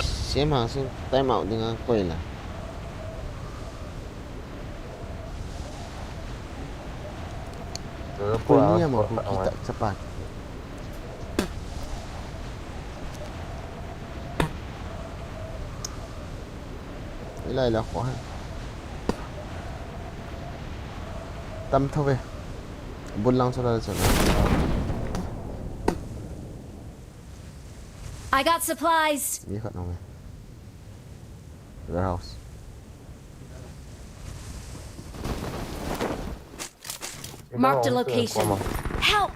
sem hang sem time out ding a koi la. Koi ni ama ko kita chapa. Ila ila ko ha. Tam tho ve. Bul lang sala sala. I got supplies. Mi khat nong. Warehouse. Marked a location. Help!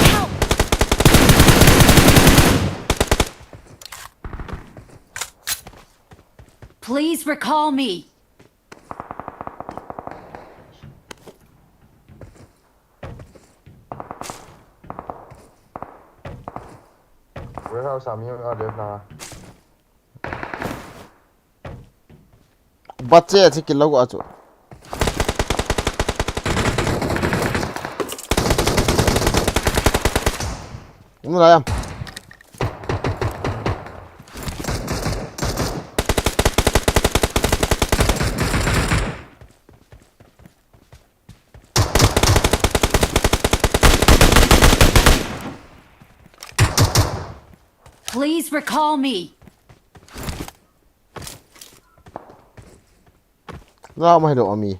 Help! Please recall me. Warehouse a mi a left na. Bat che che kilo a chu. Ina la yam. Please recall me. Za mai do ami.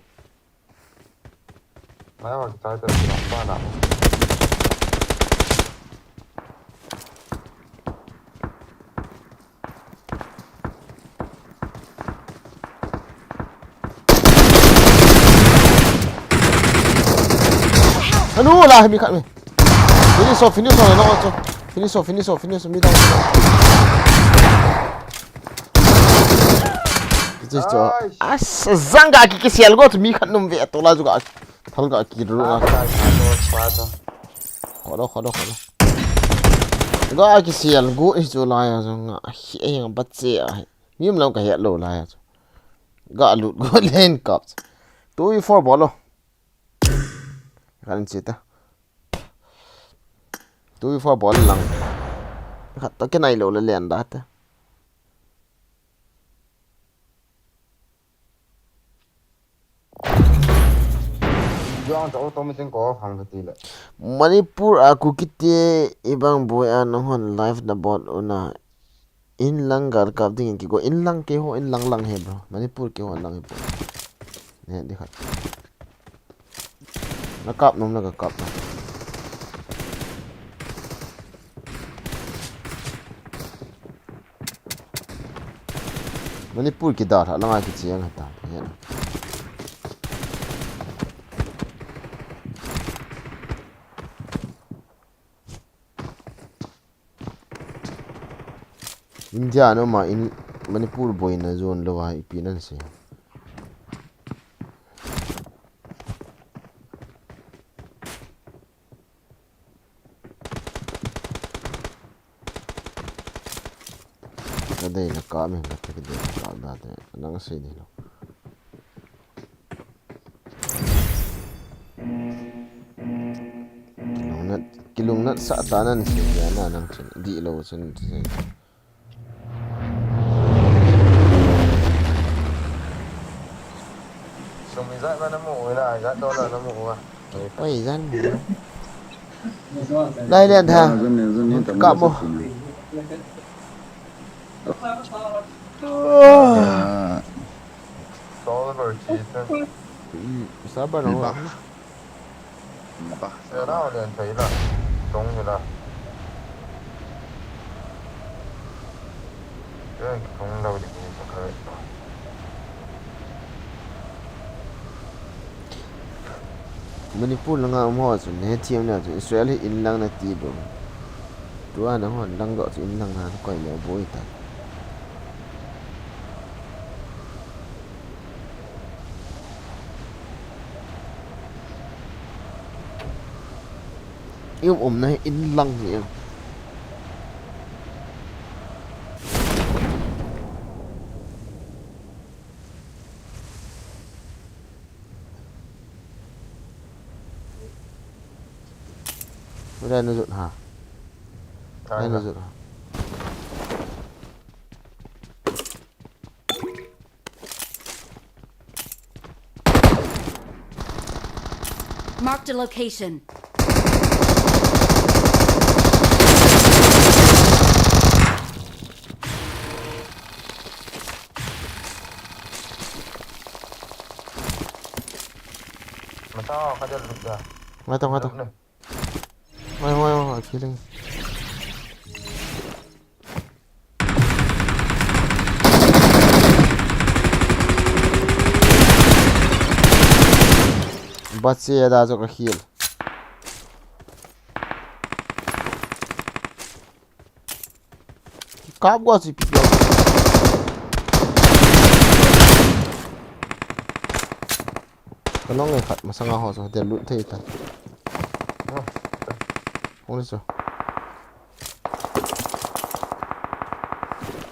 Mai wa kita ta pa na. Anu la mi khat mi. Finish off, finish off, no, so. Finish off, finish off, finish off, mi down. Just to. Nice. As zanga ki ki sial go to mi khat num ve to la juga. Thal ga ki ru na. Khodo, khodo, khodo. Ga ki sial go is to la ya zanga. Hi, hi, bat se a. Mi um lam ka het lo la ya. Ga lut go len kap. Two v four bol lo. Kan chita. Two v four bol lang. Khat to ke nai lo le len da ta. Juang to to mi tin ko hang ka ti le. Manipur a Kuki te ibang boi a nahon live na bol una. Inlang gal kap ding in kigo, inlang keiho, inlang lang he bro. Manipur keiho lang he bro. Ne, di khat. Na kap nom na ka kap na. Manipur kidalha langa kicheng hata. Ne. India na ma in Manipur boina zone lo a ipi nan se. Ka dei na ka min ka te ka dei na ka da te nang sei dei lo. Kilungnat, kilungnat sa ta nan si ya na nang chin. Di lo chin chin. Sumi zat ma na mu na, zat do na na mu wa. Oi, zan mu. Lai lian tha. Ka mo. Solver chi. Sabar no. Ba. Sera o len thei la. Tong hi la. Ke tong lo di ni sa kare. Manipur langa um ho chu ne thiam na chu Israel hi inlang na ti bou. Tua na hon lang do chu inlang na koi le boi ta. I um umna hi inlang hi em. Rai na jut ha. Rai na jut ha. Marked a location. Mata ka dia lut dah. Mata, mata. Lut ni. Wai, wai, wai, wai, killing. Bache da jo ka heal. Kap go si pi. Ka long e khat masanga ho so, dia lut thei ta. Hong le so.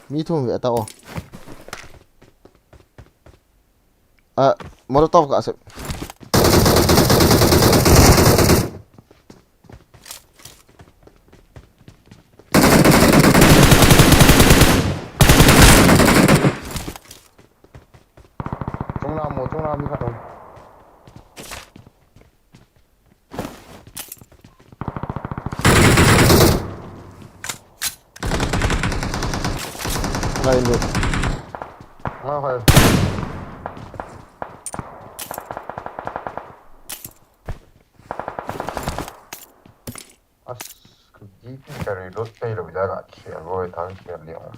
Mi thum ve ta o. A, Molotov ka se. Chungla mo, chungla mi khat um. Ai, no. Nga hai. As, ka G P ka reload pei lou ja ka khel boi thang khel liang.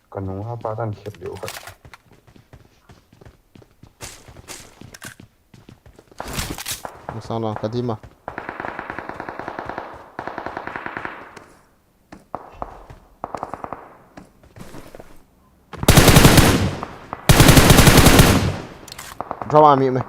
Ka nung ha pa tan khel liu ka. Masang lang ka di ma. Drop a mi me.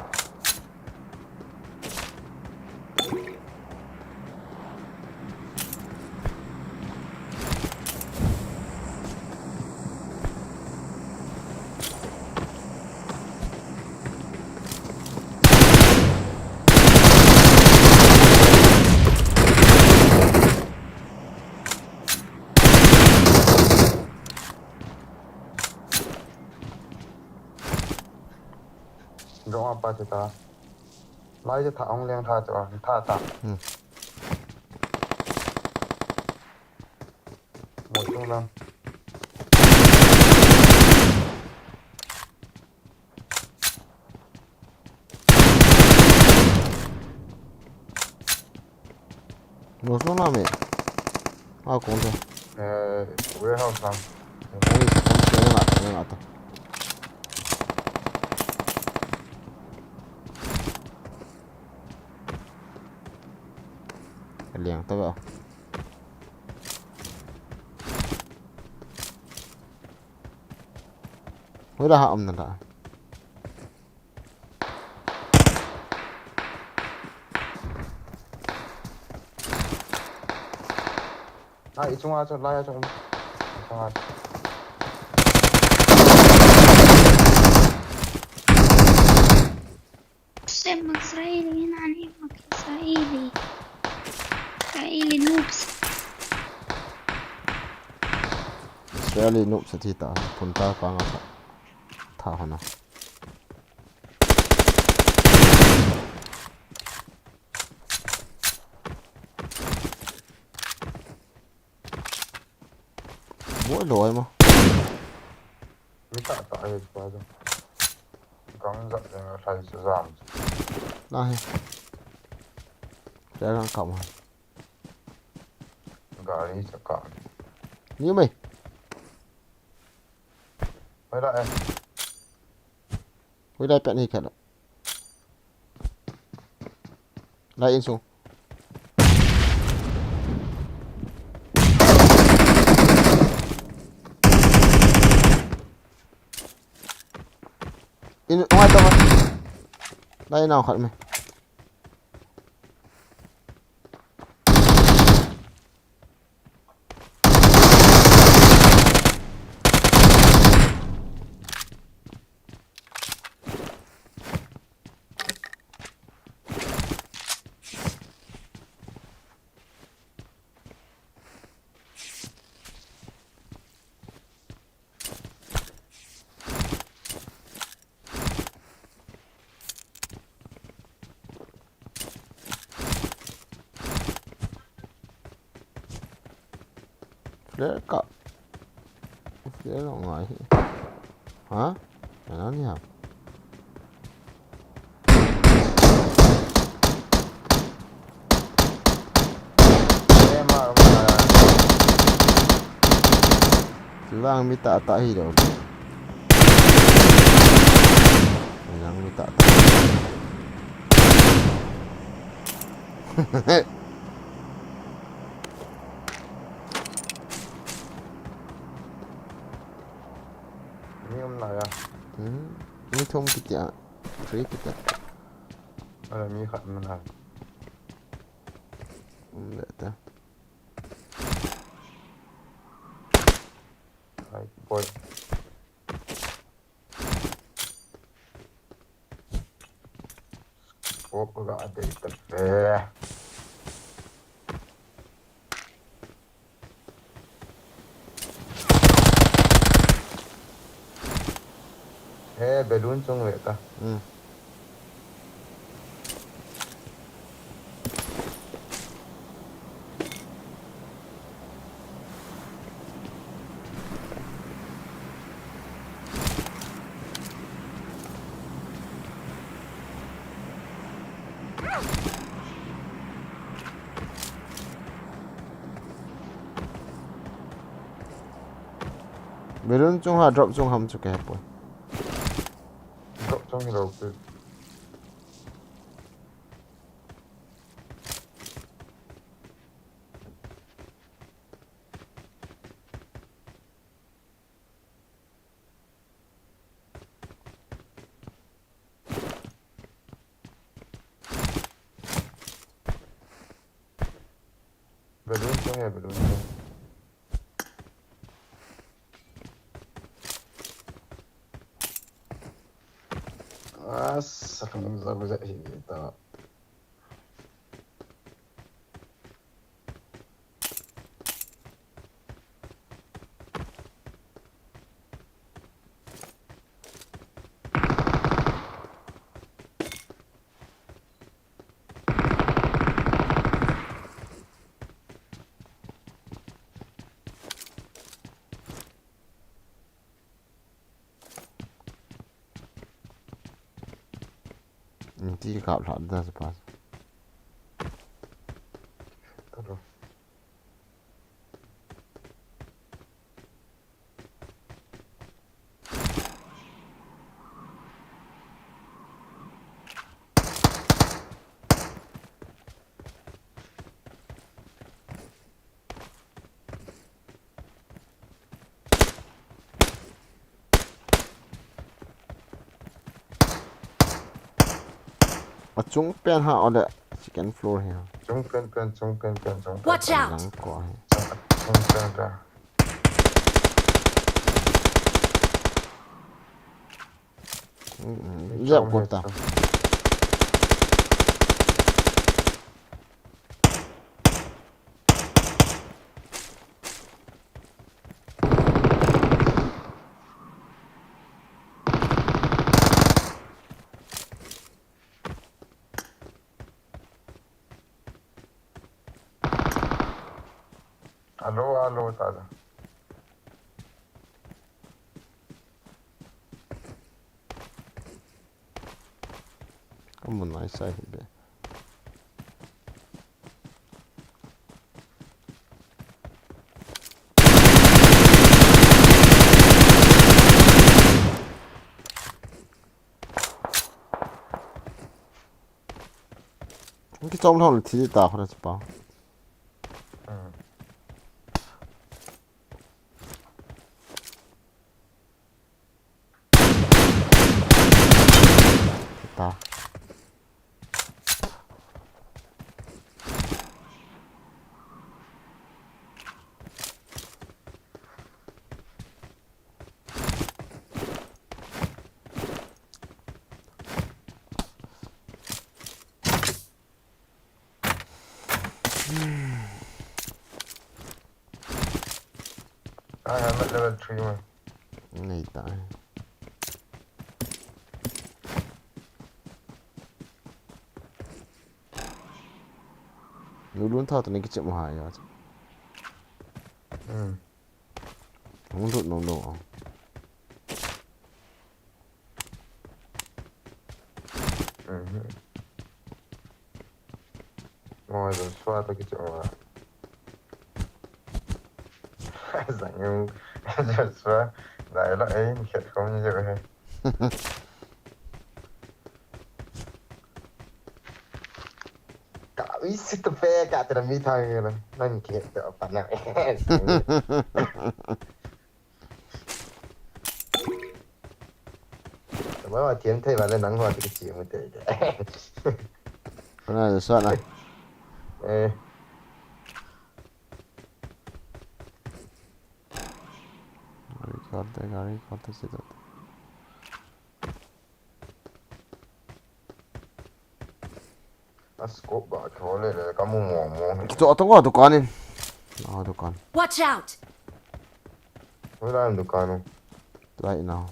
Dong apa tu ta. Lai je tha ong leng tha chu a, tha ta. Hmm. Mo chung lang. Mo chung lang me. A kong te. Eh, warehouse lang. Kong ni, kong ni, kong ni, kong ni, kong ni. Liang ta ba. Hoi la ha um na la. Ai, i chunga chu, lai a chu. I chunga chu. Sem mag Israeli, nani mag Israeli. Israeli noobs. Israeli noobs ati ta, phun ta ka nga tha. Tha hona. Boi loi mo. Mi ta ta he pa jo. Gang jat jeng a hlai sa jam. Na he. Kya gang kam ha. Gari sa ka. Ni mai. Mai la eh. Hui lai pet ni khat. Lai insung. In, oi, tong. Lai nau khat me. Flare ka. Flare lo ngai hi. Ha? Ana ni ha. Vang mi ta ta hi lo. Vang mi ta ta. Mi um lai a. Hmm. Mi thum kitia. Three kitia. Ala mi khat man a. Um le ta. Hai, boy. Scope ga dei ta ve. He, balloon chung ve ta. Hmm. Balloon chung ham, drop chung ham chu kahepoi. Drop chung hilou pi. Balloon chung e, balloon chung. Asa, kung sa ko sa hita. Ti kap lha da se pa. Achung pen ha, ole second floor hi ha. Chung pen pen, chung pen pen, chung pen. Watch out! Lang ko hi. Chung pen pen. Jep kota. Alo, alo, tada. Kamu nai sai hi be. Kichom lhon thi ta khona chapa. Ta. Ai, helmet level three ma. Nei ta. Lulun tha tu nei kichep ma ha ya. Hmm. Hung lut nom lou. Mhm. Ngoi Joshua toh kichep uva. Jang u Joshua, dai lo ei, ni khet khom ni jo he. Ka ui si tu pe ka tera mi thang na. Nang khet to pa na. Tama wa thiam thei va le nang ho ti chi mu te. Pana sa na. Eh. Gari kal te, gari kal te sida. A scope ba kho le le ka mu mo mo. Cho to ko dukan in. Ah, dukan. Watch out! Wala ang dukan. Right now.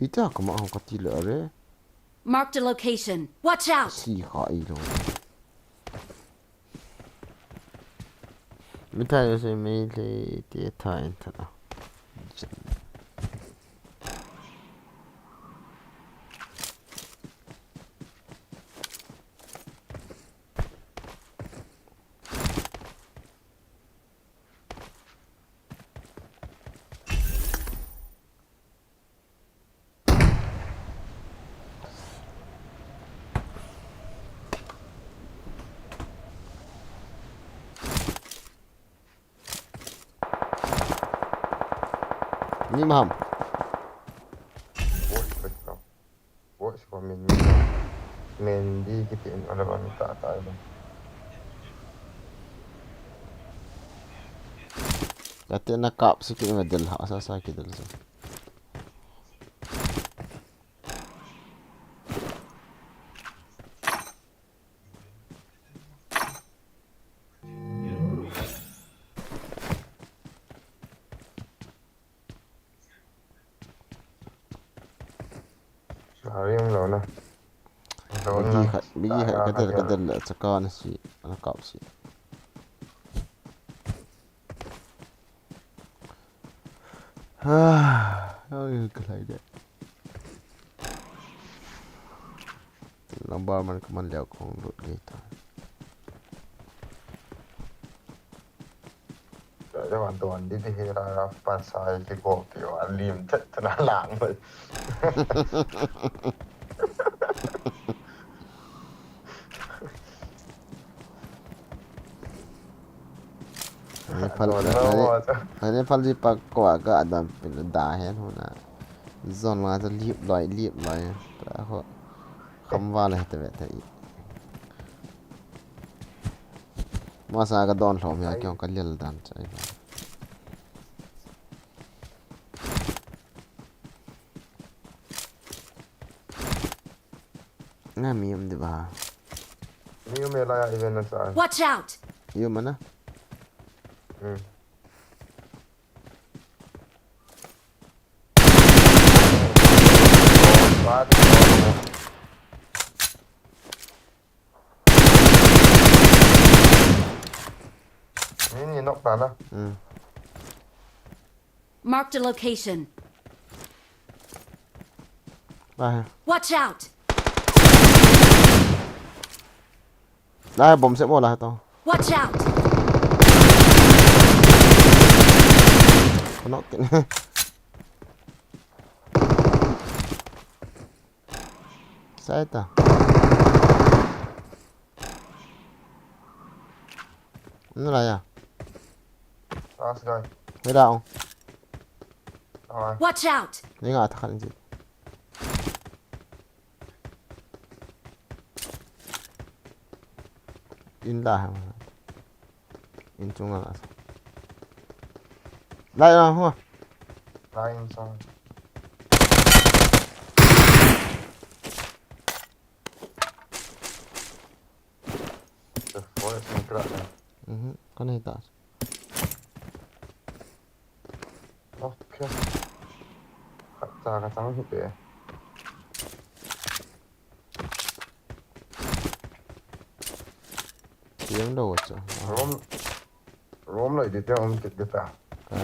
Ita kama ang katila are. Marked a location. Watch out! Si kha ilo. Mita yo se mei le te tha en tha. Ni maham. Watch ko min. Mendi kiti in ala ba mi ta ta ba. Kati na kap si ki na del ha sa sa ki del sa. Sorry, um, lo na. Lo Bigi na. khat, bigi khat ka del ka del le chaka na si, ana kap si. Ah, ai ka lai de. Number man ka man leo kong lut ge ta. Ka ja wan to wan di di he ra ra pa sa ai ki go ki wa lim chet na lang. Ani phal, ani, ani phal ji pak ko aga adam pin da hen huna. Zon la ta lip loi, lip loi. Ta ho. Kham va le ta ve ta i. Masa ka don lhom ya kyong ka lel dan chai. Na mi um de ba. Mi um e la ya event na sa. Watch out! Yu mana. Hmm. Ni ni nok ta na. Hmm. Marked a location. Ba he. Watch out! La he bom se bo la he to. Watch out! Knock kin. Sai ta. Nala ya. Last guy. Mira on. Alright. Watch out! Ni nga ta khan ji. In la ha. In chung la. La ya ho. Line song. The forest in crack. Mhm. Kan hita. Okay. Khat cha ka chang hi pe. Tiang do cha. Room. Room lai di te um kit di ta. Ka.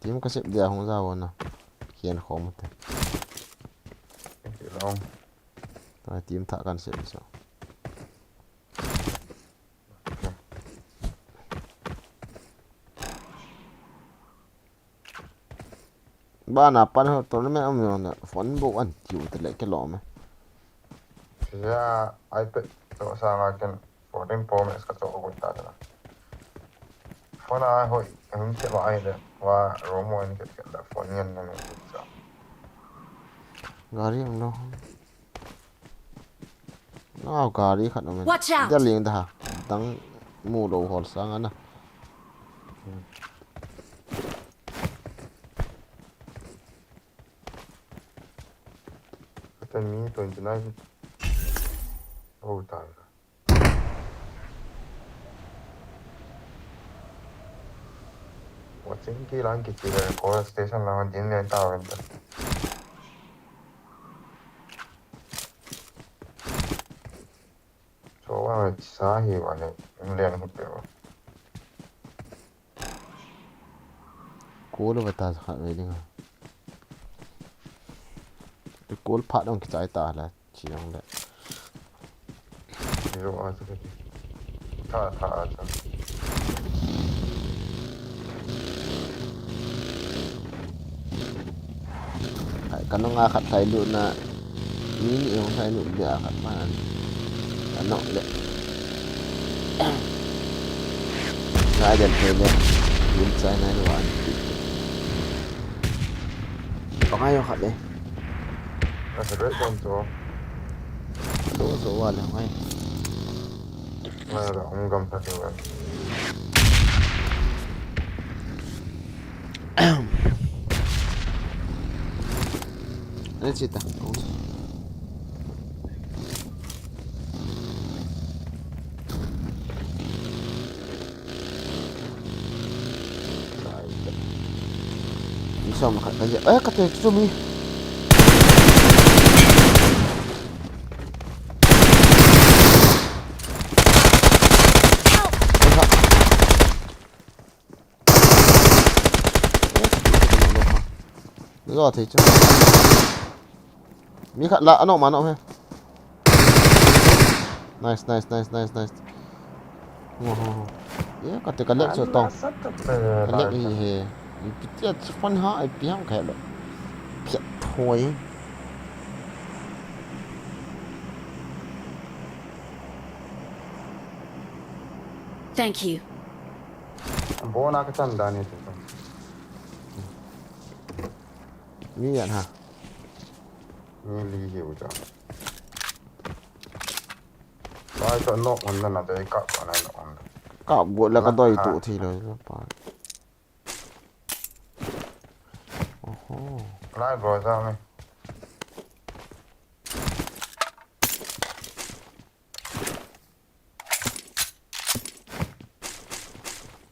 Team ka sep dia hung ja wona. Kian khom te. Ki long. Ta team tha kan sep so. Bana pan ho tournament am yona phone bo an tiu te le ke lo me. Ya iPad to sa nga ken fourteen Pro Max ka to ko ta ta. Phone a hoi, hung ke ba ai le wa room mo in ke ke la phone yan na me sa. Gari ang lo. Na gari khat no me. Watch out! Dia ling da ha. Dang mu lo hol sang ana. Kata mi twenty nine. Oh, ta. Watching ki lang ki chi le ko station la din le ta wen ta. So wa sa hi wa ne. Len hu pe wa. Kol va ta khat ve ding a. Kol phat dong kichai ta la chi dong le. Zero a chu. Tha tha a chu. Ai, ka nung a khat thai lut na. Ni ni hung thai lut dia khat ma an. Ka nok le. Ka den thai le. Yin chai nai lo an. Ngai yo khat le. Asa red zone to. Lo zo wa le ngai. Ngai la ong gam ta ding. Ani chita. Ni som khat ka je. Eh, ka te chu mi. Zo thei chu. Mi khat la, ano ma no he. Nice, nice, nice, nice, nice. Oho. Ye, ka te ka lek chu tong. Ka lek hi he. Ipi tia chu phone ha, ipi ham ka lo. Pia thoi. Thank you. Bona ka chan da ni tu. Mi yan ha. Ni li hi u cha. Lai to nok on na na dei ka ko na nok on. Ka go la ka doi tu thi lo pa. Oho. Lai bro sa me.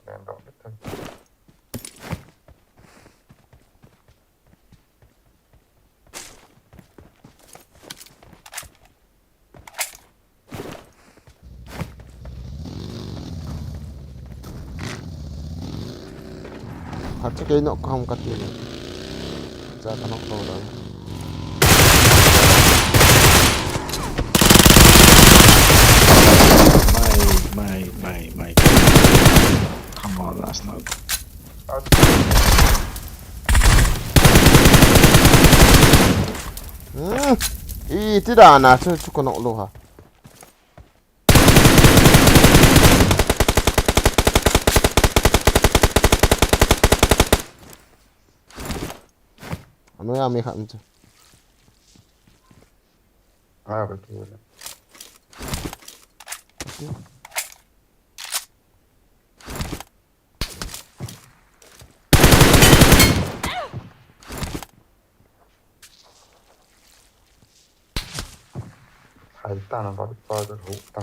Len dok bit. Khat chu kei nok ka hom ka ti le. Cha ka nok to lo. My, my, my, my. Come on, last knock. Hmm. I ti da na chu chu ka nok lo ha. Ano ya mi khat mi chu. Ah, okay. Hai ta na ba pa da hu ta.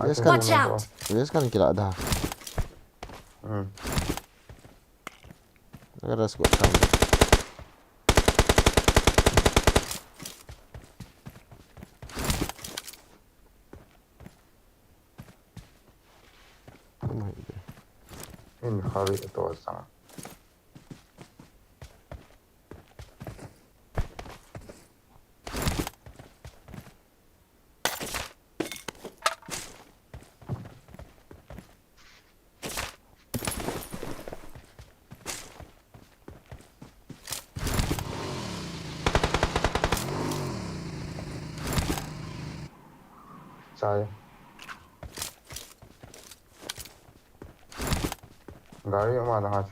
Yes, kan. Watch out! Yes, kan kila da. Hmm. Agora se cortar. In hurry to sa. Sai. Gari ma da ha.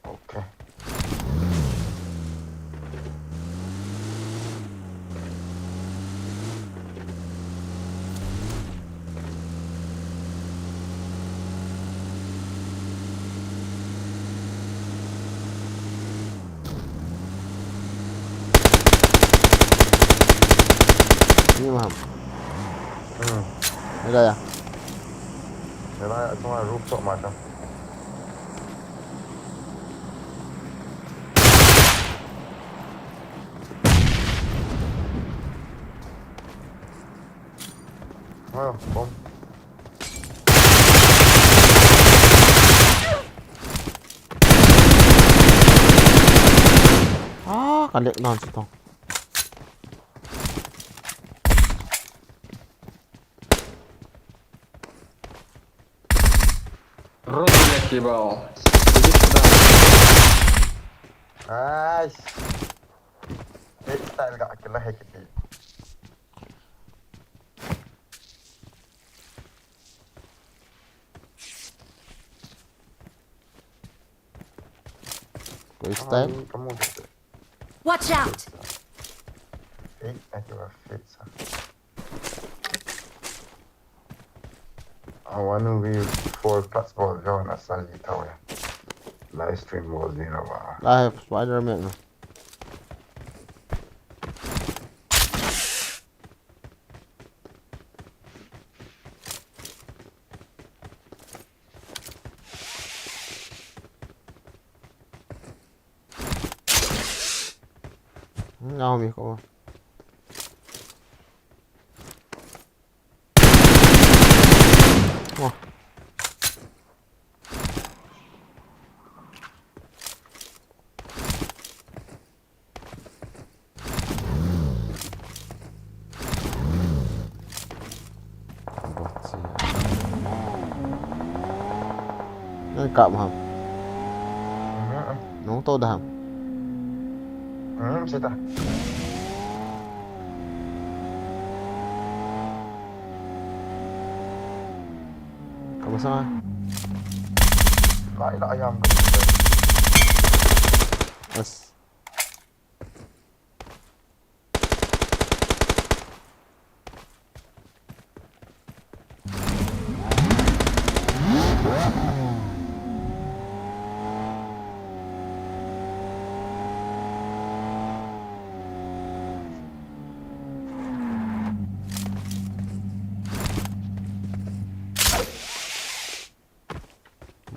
Okay. Ni maham. Hmm. Ni da ya. Ni da ya, cuma rooftop macam. Ah, bom. Collect down si tong. Rosile kibao. Nice. Hit style ga kila hai kiti. Waste time. Kamu tu. Watch out! Hey, I do a fit, sir. I want to be four plus ball down as a little. Live stream was in a while. I have Spider-Man. Naomi ko. Wah. Nang kap ham. Nung to dah ham. Hmm, sita. Kamu sama. Lai la ayam. As.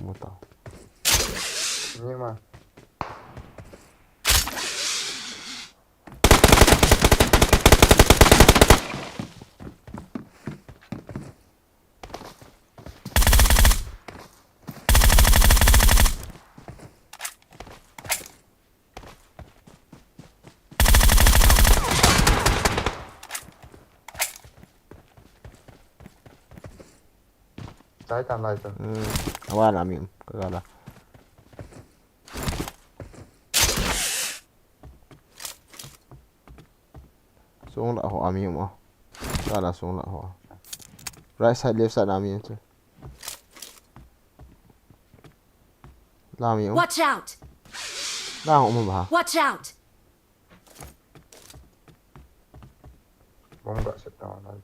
Muta. Ni ma. Chai tan lai tan. Hmm, awa la mi, ka la. Sung la ho ami mo. Ka la sung la ho. Right side, left side ami mo. La mi. Watch out! La ho mo ba. Watch out! Bomb got set down. Like.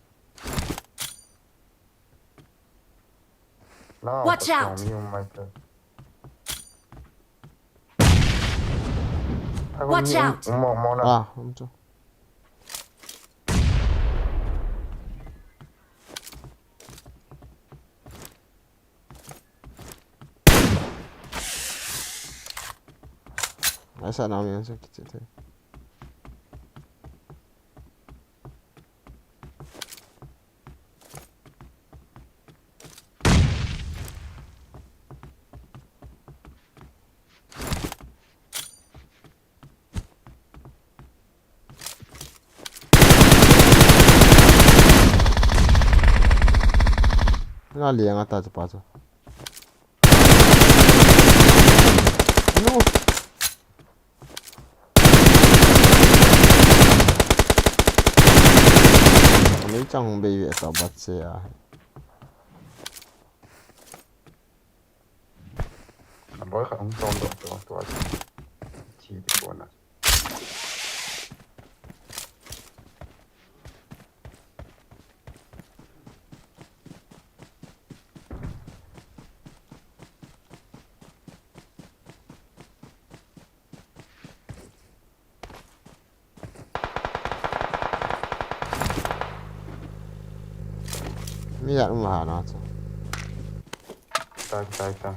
No, watch out! Watch out! Ah, I'm too. Asa na mi asa kiti te. Nga liang ata tu pa tu. Ano? Ano yung chang hong baby ito bat siya? Aboy ka ang tondo to to at. Chidi ko na. Ni ya umah na to. Tak tak tak.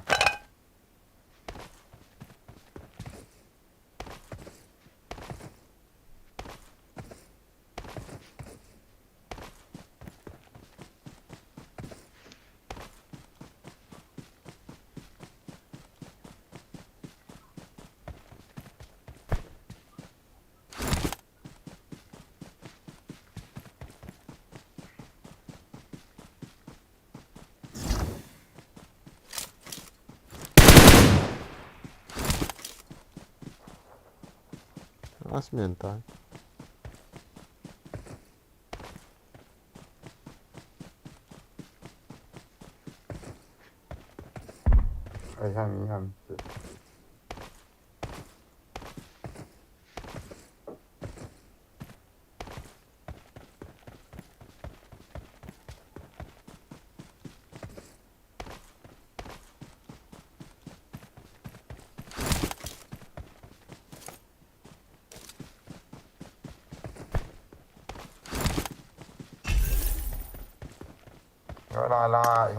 Last man tai. Ai, ham, ham.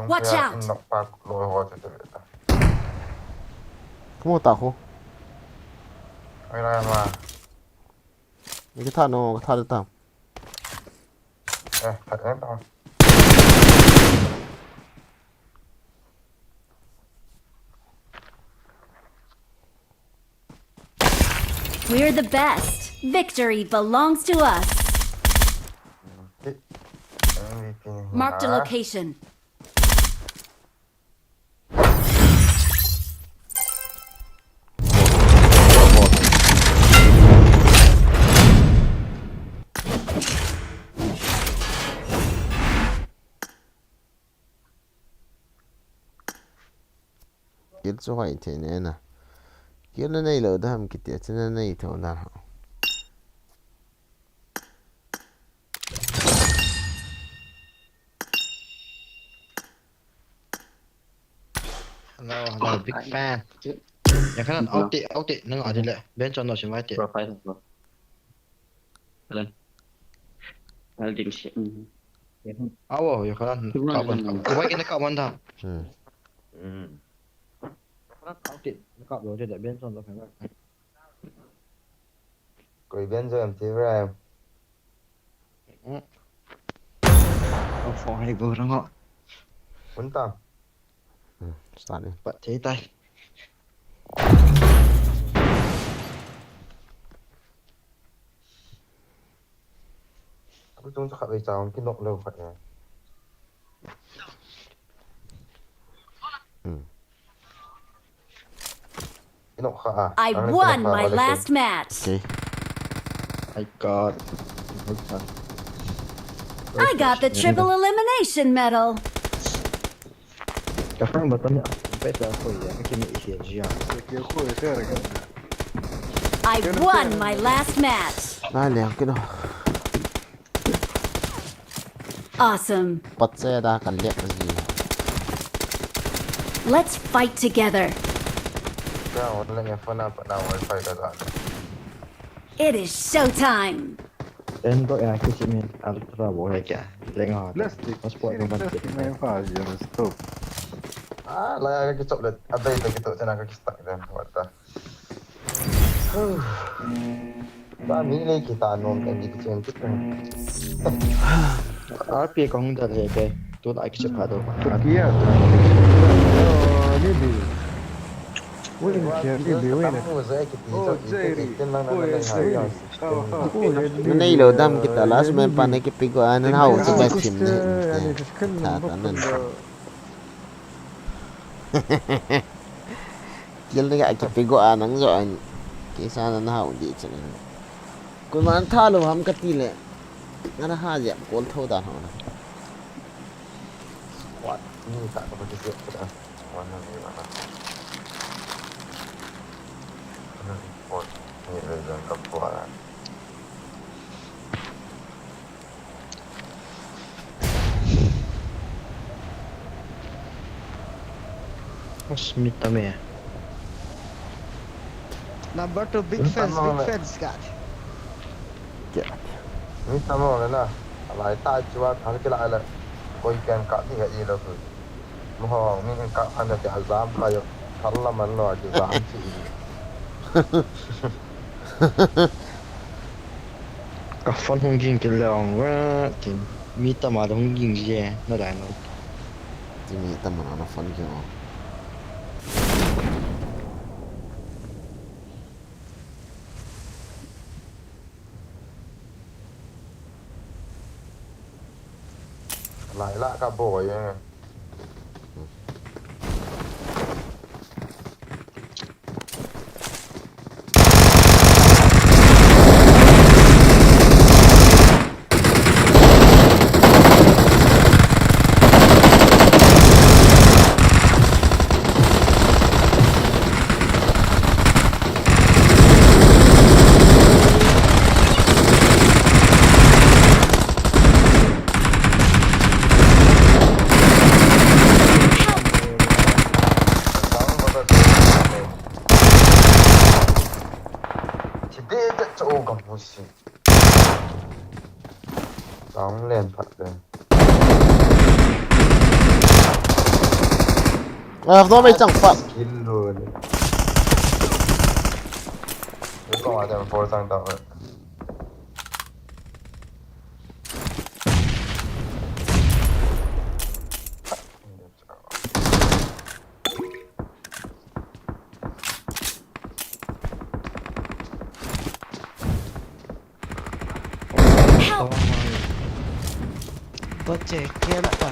Watch out! Kumo ta ko. Ai la ma. Ni ka tha no, ka tha ta. Eh, tha ta. We're the best. Victory belongs to us. Marked a location. Kill chu hoi thei ne na. Kill na nei lou dam kiti a chu na nei tho na. Hello, hello, big fan. Ya kan out it, out it, nang adi le. Ben chon no sin vai ti. Profile ko. Hello. I'll dim shit. Awo, ya kan. Ka ban. Wai kin ka ban da. Hmm. Hmm. Out it, ka lo de ben chon no kan. Koi ben jo em ti ra. Hmm. Ang phone hai go rang ho. Unta. Hmm, start ni. Pat thei tai. Aku tung sa khat vei chang ki nok lo khat ya. Hmm. I won my last match. Okay. I got. I got the triple elimination medal. Ka phone button ya. Pe ta ko ya. Ka kini i hian ji ya. Ke ko e se ra ka. I won my last match. Na le kino. Awesome. Patse da kan lek ji. Let's fight together. Ka online phone a pat na Wi-Fi ka da. It is showtime. En to ya kisi min ultra bo hai kya. Lenga. Plastic. Passport number. Plastic main pa ya stop. Ah, la ya ki chocolate. Adai to ki to chana ka ki stuck den. What the? Ba mi le kita nom kan di kichen kit. R P kong da le ke. Tu la kiche pha do. Tu kiya. Oh, ni bi. Win kiya, ni bi win. Oh, Jerry. Oh, Jerry. Nei lo dam kita last man pa ne kipigo an hau se ba chim ne. Ta ta nan. Kill ni ka kipigo a nang jo an. Kisa na na hau di chana. Koiman tha lo ham kati le. Ngana ha ja kol tho da ho na. Squad ni ka ko ti je. Wan ni mana. Ni le jan ka ko. Os, mi tame. Number two, big fans, big fans, God. Mi tamo le na. Alai ta chua thal kila ala. Koi ken ka di ha i lo tu. Mo ho, mi ka an da ti azam ka yo. Thal la man lo ki zam chi. Ka phone hung ging kit le ong we, tin mi tama hung ging je, na dai no. Tin mi tama na phone ging ong. Lai la ka bo ye. Down len phat le. Ah, no, mei chang phat. Skin lo le. Ko ma dem four chang ta. Help! Ko che, kela pa.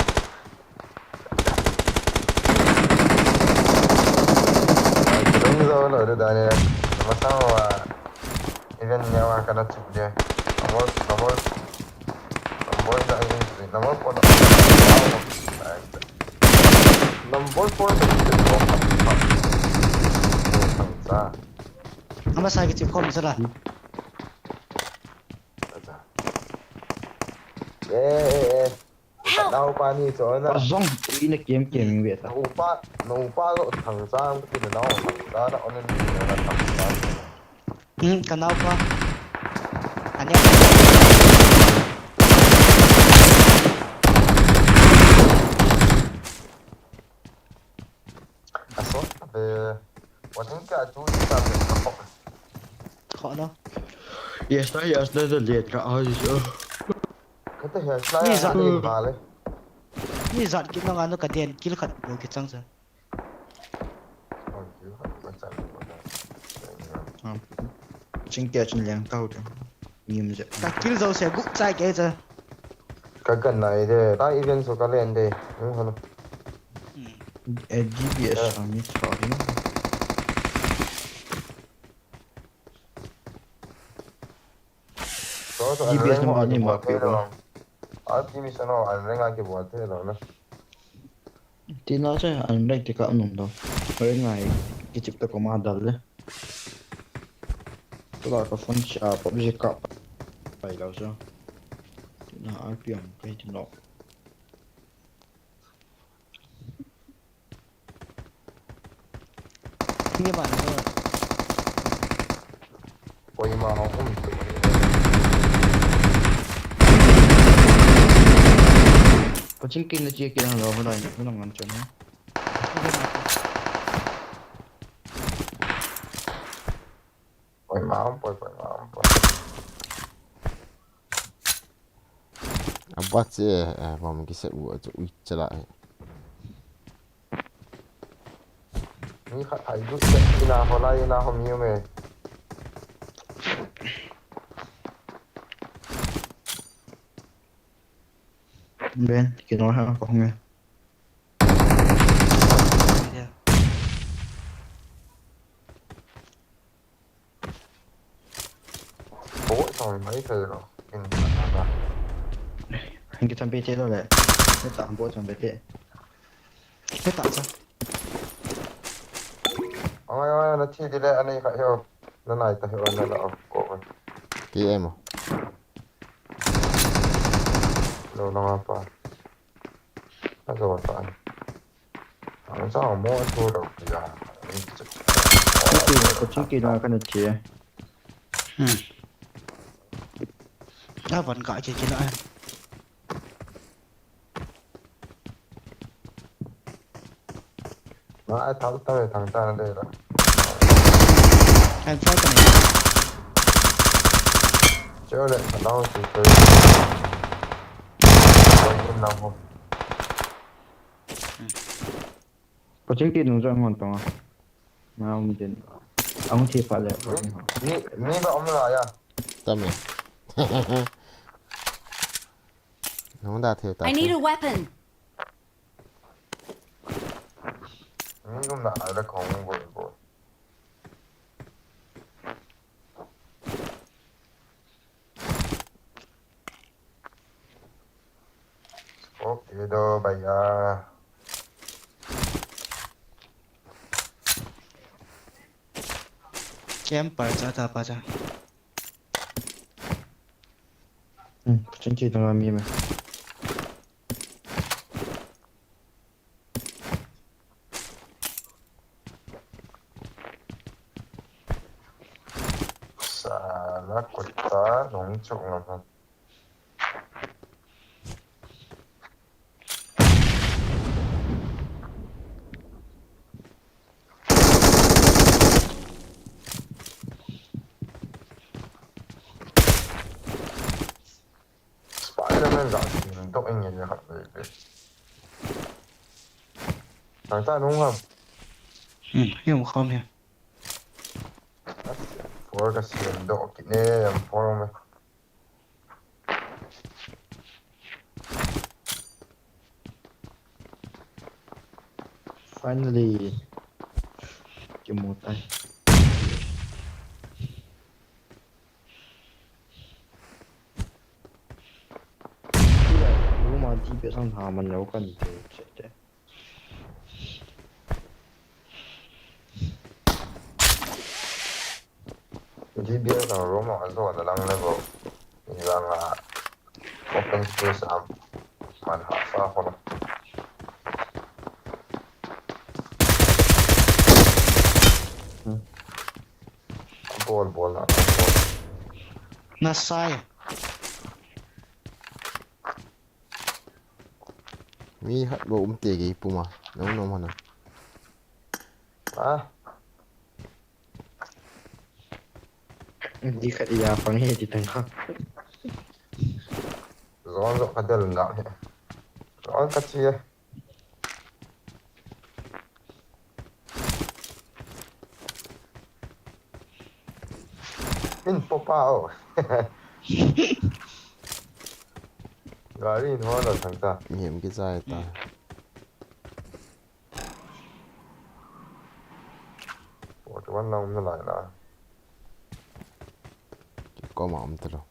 Ai, kidong zo lo de dane. Masang wa. Even nyawa kana chuk de. Number, number, number da in, number four. Number four da in. Sa. Ama sa kichip khom sala. Acha. Eh, eh, eh. Help! Naupa ni chu na. Pa jong, ui na kem kem ve ta. Naupa, naupa lo thang chang, ti na nau thang chang, na onen ni na thang chang. Hmm, ka naupa. Ania. Aso, eh, wating ka chu ni ka ka ko. Ko no. Yes, na, yes, na, na, le ka, ah, yes, oh. Kata he, sla ni ya, zat ni ba le. Ni zat kit nanga nu ka den kill khat bol kit chang chang. Oh, kill khat bol chang. Ah. Ching kya chin liang tau de. Nim je. Ka kill zo se guk chai ke cha. Ka kan nai de. Ta event so ka len de. Hmm, hello. Hmm. Eh, D B S, yeah, ami sorry. D B S number ni ma pi ko. Ati mi sano an renga ki bo te lo na. Ti na che an reng ti ka num do. Reng ngai ki chip ta ko ma dal le. Tula ka phone cha PUBG ka pai lo so. Ti na R P M kai ti no. Ni ma ni. Koima hong um tu. Paching kin na chia kin lo, ho dai, ho nang ngan chon. Koima hong poi, koima hong poi. Abat che, eh, bom kise u, chu ui chala. Mi khat thai du che, ina ho lai, ina ho mi me. Ben, kino ha ko nge. Bo chang mai thei lo. In ta ta. Hin ki champi che lo le. Ne ta bo champi che. Ne ta cha. Ai, ai, na thi di le, ani kha hio. Na nai ta hio, na la ko. T M. Lo na pa. Na zo ta. Ang sa mo thu lo ya. Ko chi ki na ka na chi. Hmm. Da van ka chi chi la. Ma ai thau ta thang ta na de la. Kan sa ka ni. Cheo le ka dau chi ko. Ko ni na ho. Ko ching ti nung jong hon tong a. Na um din. Ang thi pa le. Mi, mi, mi ba um la ya. Tami. Nung da thei ta. I need a weapon. Mi um na ai la kong bo bo. Okay do, bhaiya. Camper cha ta pa cha. Hmm, chin chi dang mi me. Sala. Akut ta, nung chuk ngam ham. Spider-Man ga sim doh inge ni khat ve ve. Thangcha nung ham. Hmm, hi um kham hi. Four ka sim doh kit ne, four me. Finally, kimu tai. Room a D P S ang ha man lo kan te che te. D P S ang room a zo na lang le bo. Ilang a open space am man ha sa ko. Bol, bol na, bol. Na sai. Mi hat bo um te gei puma. Nong nong hana. Ah. Di khat ya pang he di tang ha. Zon zo ka del ngam he. Zon ka chi e. Min popa o. Gari in ho lo thang ta. Mihem kichai ta. Forty one lang um nalai la. Koma um talou.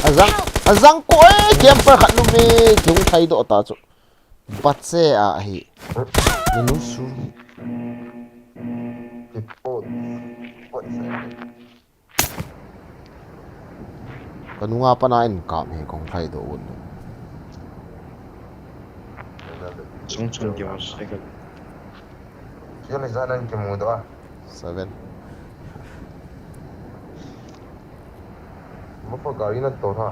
Ajang, ajang ko e, camper khat lum e, kihung thai doh ta chu. Batse a hi. Minu su. Pot. Pot se. Ka nunga pana in kap hi kong thai doh un. Chung chung kio cycle. Kio le zan an kimu doh a. Seven. Mo ko gari na to tha.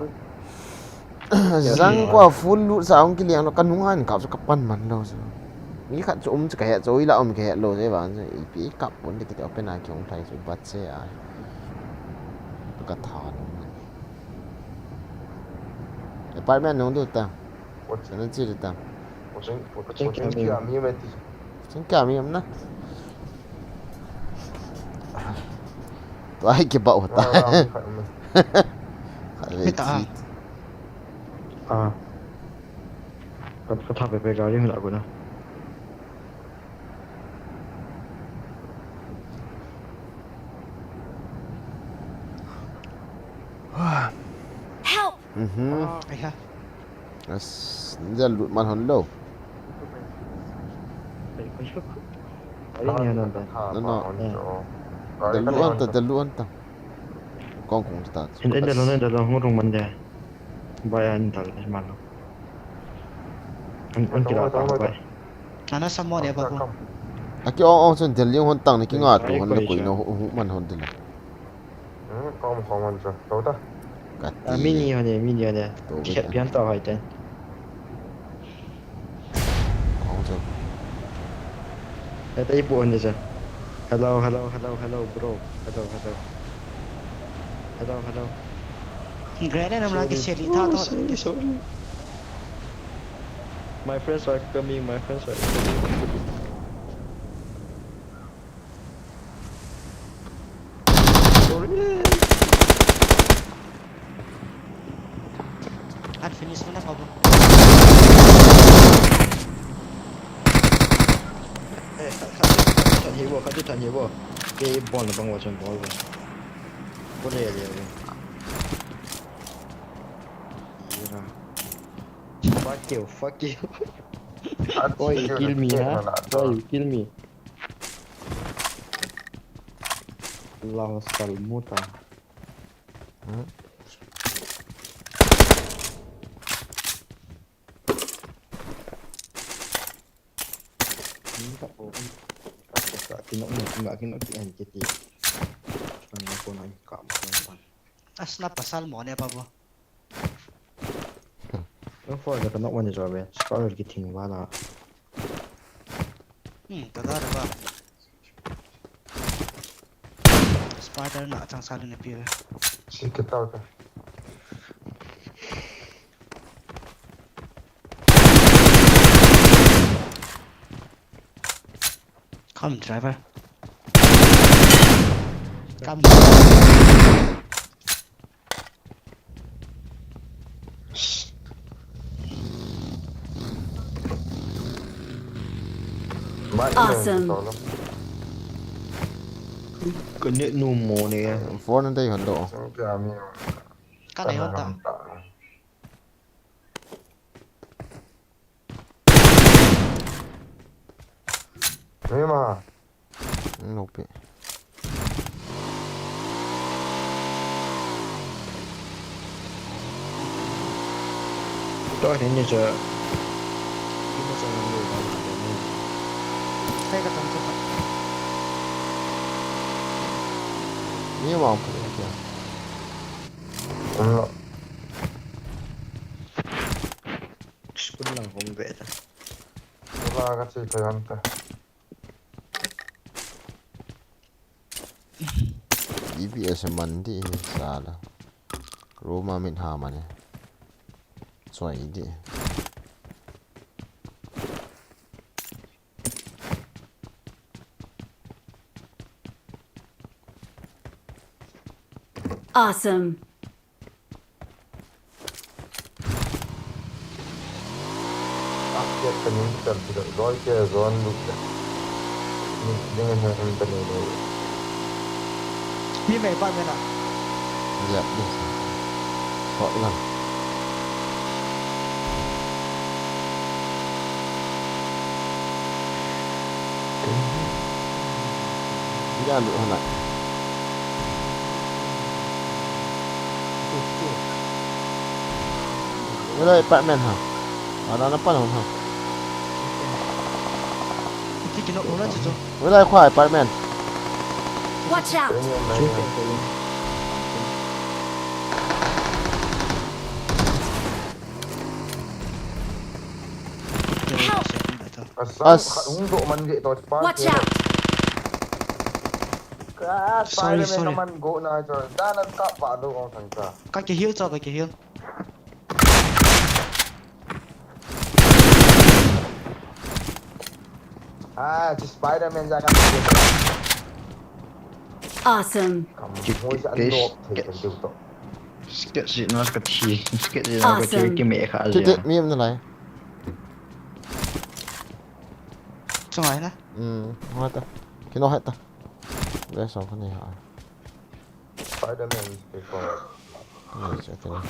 Zang ko full loot sa ong kiliang lo ka nunga in kap so ka pan man lo so. Mi khat chu um chu ka he chu ila um ka he lo se vang chu ipi kap pon de kiti open a ki ong thai chu bat se a. Ka tha lo. Apartment nung du ta. Sana chi du ta. Chin kya mi me ti. Chin kya mi am na. Tu ai ke ba hota. Khat ve chi. Ah. Ka, ka tha pe pe gari hula ko na. Help! Mhm. Ah, kaya. As, ninja loot man hon lo. Ay, ay, ay. Ay, niya nanda. No, no. Eh. Dalu anta, dalu anta. Kong kong ta. Inda, inda lo, inda lo, hung rung man de. Bai an tal de malo. An, an kira ta bai. Ana samo ne ba ko. Aki ong ong chun del yung hon tang ni ki nga tu hon le koi no hu man hon del. Hmm, kom kom hon chu. To ta. Ka ti. Mini hon ne, mini hon ne. Ki sep pian to hai te. Kong chu. Ata ipu hon ne chu. Hello, hello, hello, hello, bro. Hello, hello. Hello, hello. Grenade namla ki seri tha to. Sorry, sorry. My friends are coming, my friends are coming. Sorry. Unfinished mana kau. Eh, khat, khat, khat, khat, hei bo, khat, khat, hei bo. Kei bol na bang wa chun bol bo. Ko le le. Ira. Fuck you, fuck you. Why you kill me, huh? Why you kill me? Lao salmuta. Hmm? Ni ka po, ka po ka, kinok ni, kinok, kinok ki en kiti. Ang ako na yung kamo ko naman. As na pasal mo, ano pa po? Ang four na kanok man yung sabi. Scar kithing wala. Hmm, tada ba? Spider na atang salu na pira. Sige, tao ka. Come, driver. Come. Awesome. Kanya numo niya. Phone na tayo hando. Kaya handa. Hey, ma. Nope. Ito, hindi siya. Hindi siya nang lupa natin. Ay, katang sa pa. Hindi mo ako pala siya. Ano? Spoon lang kung pwede. Wala kasi kayanta. D P S man di sala. Roma min ha mane. Soi di. Awesome. Akhia kaning kal ti loi ke zon lu. Ni ding hen hen ta ni lo. Mi mai pa me na. Ya, ni. Soi lang. Dia lut hana. Wala apartment ha. Wala na pa ha. Wala kwa apartment. Watch out! Help! As. Watch out! Sorry, sorry. Ka kihil cho, ka kihil. Ah, si Spider-Man ja ka. Awesome. Kam mo sa nok thei kan tiu to. Skit si na ka thi, skit si na ka thi ki me kha ja. Ti mi na lai. Sungai na. Hmm, hata. Kino hata. Ve so ka ni ha. Spider-Man is before. Ni se kini.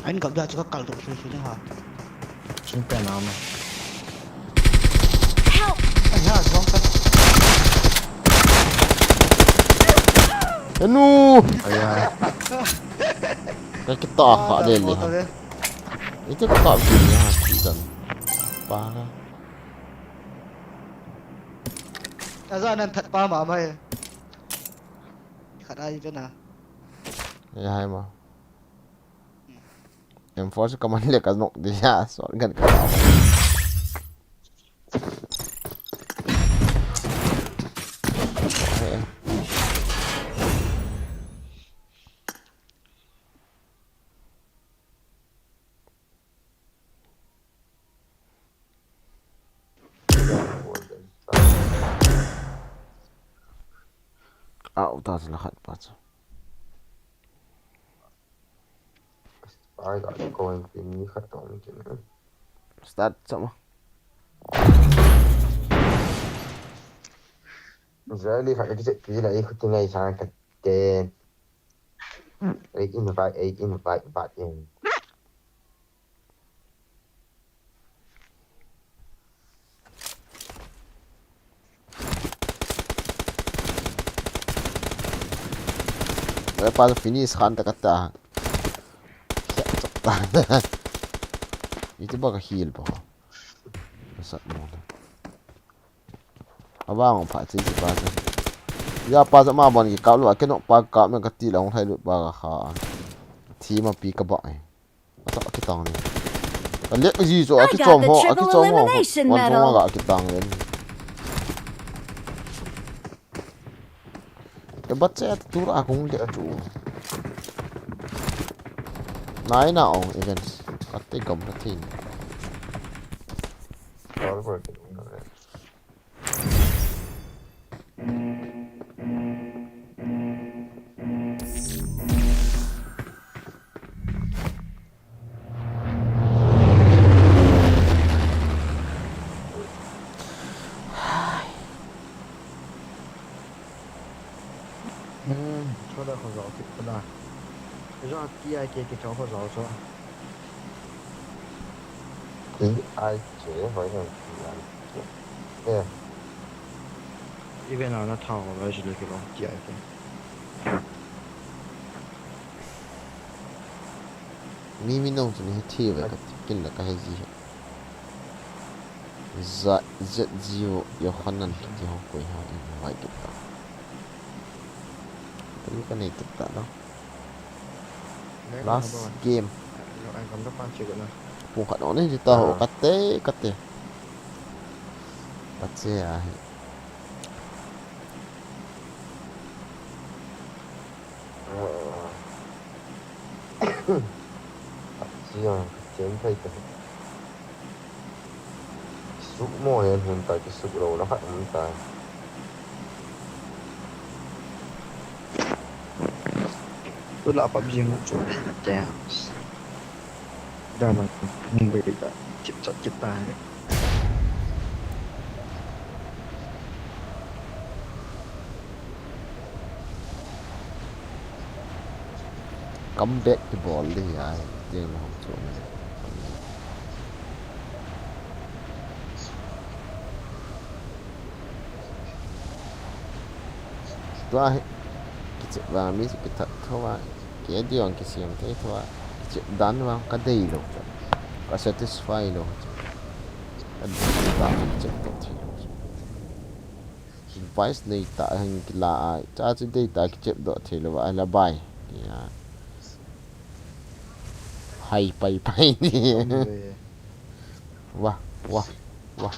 Ain kap da chu ka kal do sui sui ha. Sung pe na ma. Help! Ai ha, wrong side. Enu! Ai ya. Ka kita ha le le ha. Ite ka ta bi ni ha, ki dan. Pa ka. Aza nan that pa ma mai. Khat ai ve na. Ya hai ma. M four se ka man le ka nok di ya, shotgun ka. Eh. Au, ta la khat pa chu. Ai, da ko in pin ni khat tong kin. Start sama. Israeli khat ki se pi la i khuti ngai sa ka te. Ei invite, ei invite, invite in. Oi, pa finish khan ta kata. Chok ta. Iti ba ka heal ba. Sat mo. Abang pa chi chi pa sa. Ya pa sa ma bon ki kap lo, ke no pa kap me ka ti la hung thai lut pa ka kha. Thi ma pi ka ba ai. Asa ki tang ni. Ka lek ji so a ki chom ho, a ki chom ho. Wan chom ga ki tang ni. Ke bat che tu ra kung le chu. Nai na ong events. Ka te gam ka tin. Hmm, cho da kho zau ki kho da. Cho ti ai ke ke cho kho zau cho. Ti ai che hoi hoi ti ai che. Eh. Even ana thao la jile ke long ti ai ke. Mi mi nong chu ni he thi ve ka ti kin la ka he ji he. Za Z G O Yohanan kiti ho koi ha in vai kit ta. Tui ka nei kit ta lo. Last game. Pung khat on ni ta ho ka te ka te. Ka che a he. Achiang, ka chen thei ta. Suk mo hen hun ta, ki suk lo na khat um ta. Tu la pap jing chu te. Dana hung bei ta, chip chat chip ta. Comeback ki bol di ai, tiang lo hong chu na. Tua hi, kichep vang mi chu kithat tho a, kei diu ang kisiam thei tho a, kichep dan vang ka dei lo chu, ka satisfy lo chu, ka dei ta kichep to thei lo chu. Advice nei ta hang kila ai, cha chu dei ta kichep doh thei lo a la bai. Ya. Hai pai pai ni. Wah, wah, wah.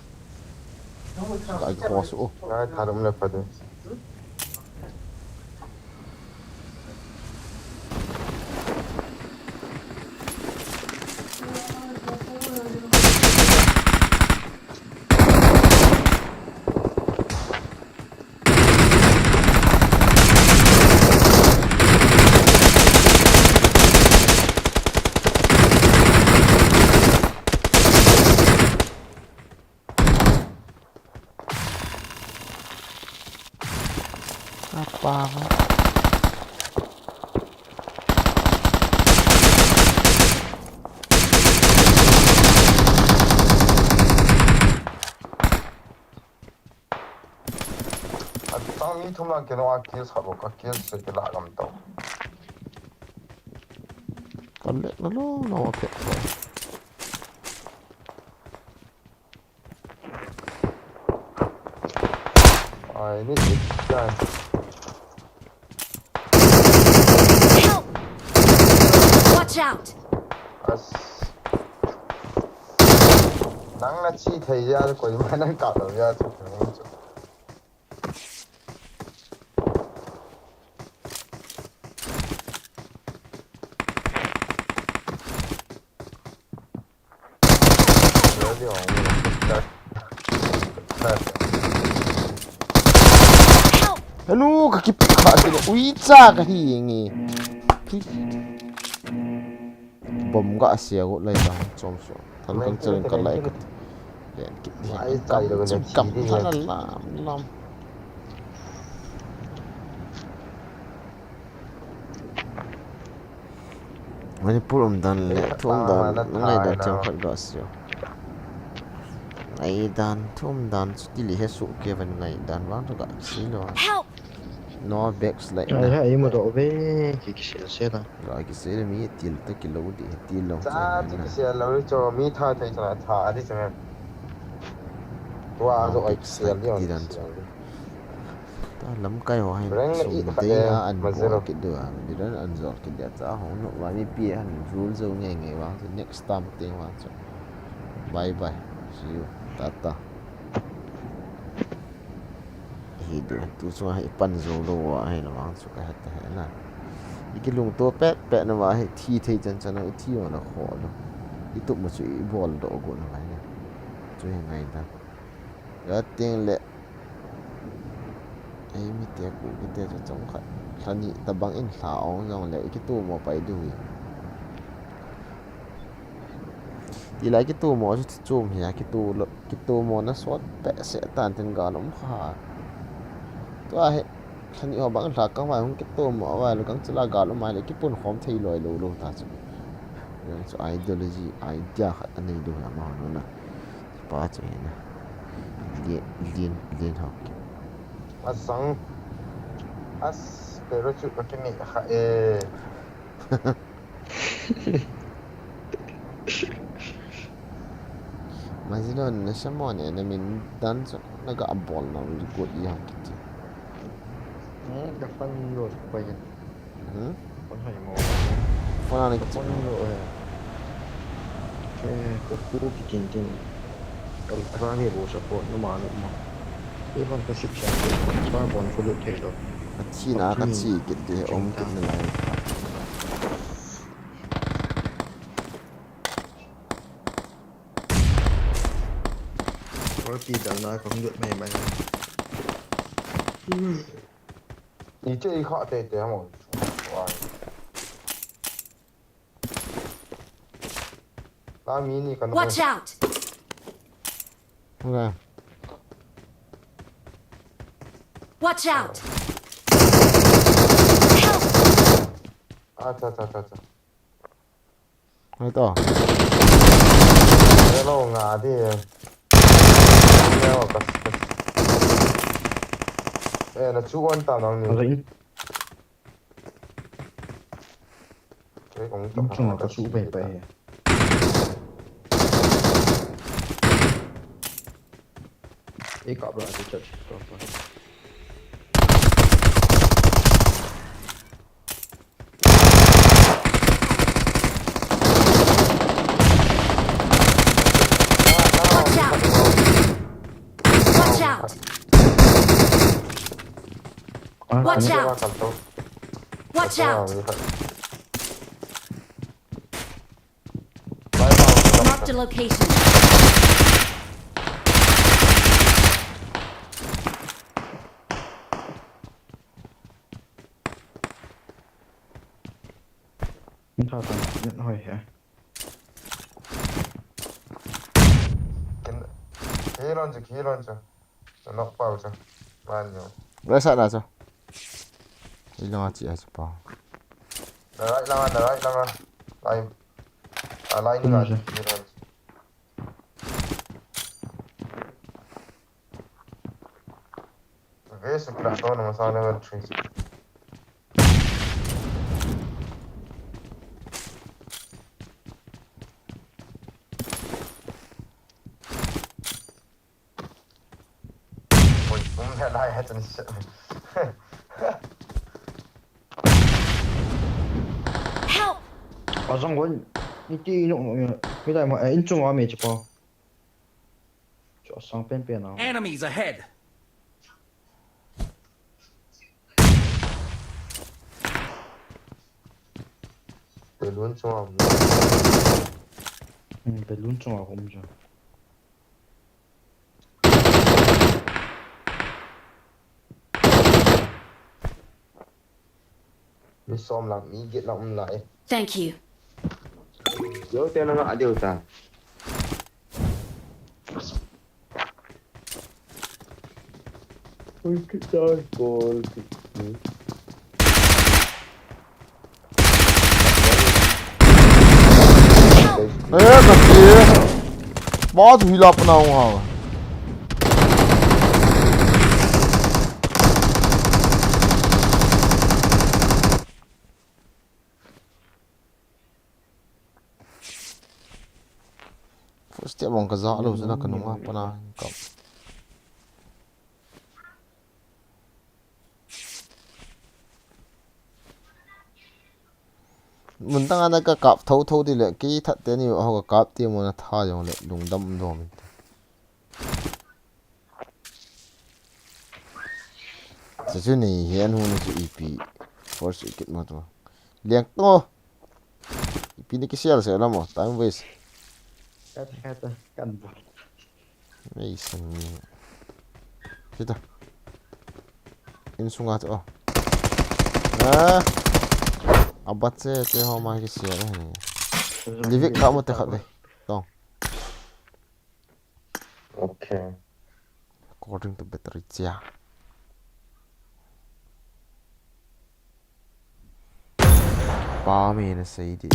Ka ai ko su. Ai, tharum le pade. Apa ba? Atang mi thum lang kino a kill sa bo ka kill se kila gam tau. Kan le na lo na wa ke. Ai, ni si, dan. Help! Watch out! As. Nang na chi thei ya, koima nang kap lo ya, chu. Hello, ka kipi kha kile, ui cha ka hi nge. Bom ga sia go lai ta chom so. Thal kang chal ka lai ka. Len kit di. Ai, kam chai lo chim na kam chi di thal he. Lam lam. Manipur umdan le thu umdan, na ngaidan chang khat ga sio. Ngaidan, thu umdan, chu tili he su ke van ngaidan vang thu ga si lo. Help! No backs le. Ai na. Ha, i mo do ve, ki ki sel sel na. Ga ki sel mi til ta ki lo di, til lo. Cha, ti ki sel lo cho, mi tha thei cha, tha di cha. Tua zo ai sel ni on. Ta lamkai ho hin sum dei a an bol kit diu a, mi ran an jol kit dia cha hong no va mipi han rule jou nge nge vang chu next time teng vang chu. Bye bye. See you. Tata. Hi diu tu chunga hi pan jou lou a hi la vang chu ka het ta he na. I kilungto pet pet na va hi thi thei chan chan a i thi ma na kho lo. I tup ma chu i bol doh go na va hi na. Chu hi ngai da. Ga ting le. Ei, mite ku kite chu chomkhat. Lha ni tabang in lha ong jong le, i kitomo pai diu hi. Ti lai kitomo chu chom hi a, kito lo, kitomo na sot pe se tan tin gal um kha. Tua hi, lha ni ho bang lha ka mai hung kitomo a vai lo kang chila gal um mai le, kipun khom thei loi lo lo ta chu. Chu ideology, idea khat anei diu hi ama ho na. Pa chu hi na. Lien, lien, lien ho. Asang. As, pero chu ka kini kha e. Mazilon, na siamo ne, na min dan chu, na ga bol na, mi good ya kiti. Hmm, ka fan lo pa ya. Hmm? Phone hai mo. Phone ani ka phone lo ya. Ke ko ku ki tin tin. Ka ra he bo sa ko no ma no ma. E phone ka sik sa ko. Ka bon ko lo thei lo. Ka thi na ka thi kit de om kit na lai. Oi, pi dal na ka hung dut mai mai. Ni che i kha te te mo. Wa. La mi ni kan. Watch out! Okay. Watch out! Help! Acha, acha, acha, acha. Ngai to. Hello, nga di. Hello, kas, kas. Eh, na chu on ta nang ni. Ring. Kei kong ta. Chung ka chu bai bai. Ei ka bra chu chat. Watch out! Watch out! Watch out! Watch out! Marked a location. Tha tha, net hoi he. Ken, ke lon chu, ke lon chu. Nok pau chu. Man yo. Right side na chu. Ilong a chi a chu pau. Na right lang a, na right lang a. Line. A line ni ma chu, ke lon chu. Ve suk la to na masang level three. Oi, um, he lai he chun. Help! Azong gon, ni ti no, no, mi dai ma, eh, in chung a me chi pa. Chu asang pen pen a. Enemies ahead! Balloon chunga um. Hmm, balloon chunga um chu. Mi som lang, mi get lang um lai. Thank you. Yo, te na nga adiu ta. Ui, kita gol. Eh, kasi. Bakit hila pa na akong hanga? First step bang ka ja lou, sila ka nunga pana ka. Mun tanga na ka kap tho tho ti le, kei that te ni ho ka kap ti mo na tha jong le, lungdam dom. Chu chu ni hi an hun chu ipi. Force kit mo to. Liang to. Ipi ni kisial se la mo, time waste. Kata, kata, kan bo. Mei sang ni. Kita. Insunga to. Ah. Abat se, te ho ma kisial ni. Livik ka mo te khat le. Tong. Okay. According to battery chia. Pa mi na sei di.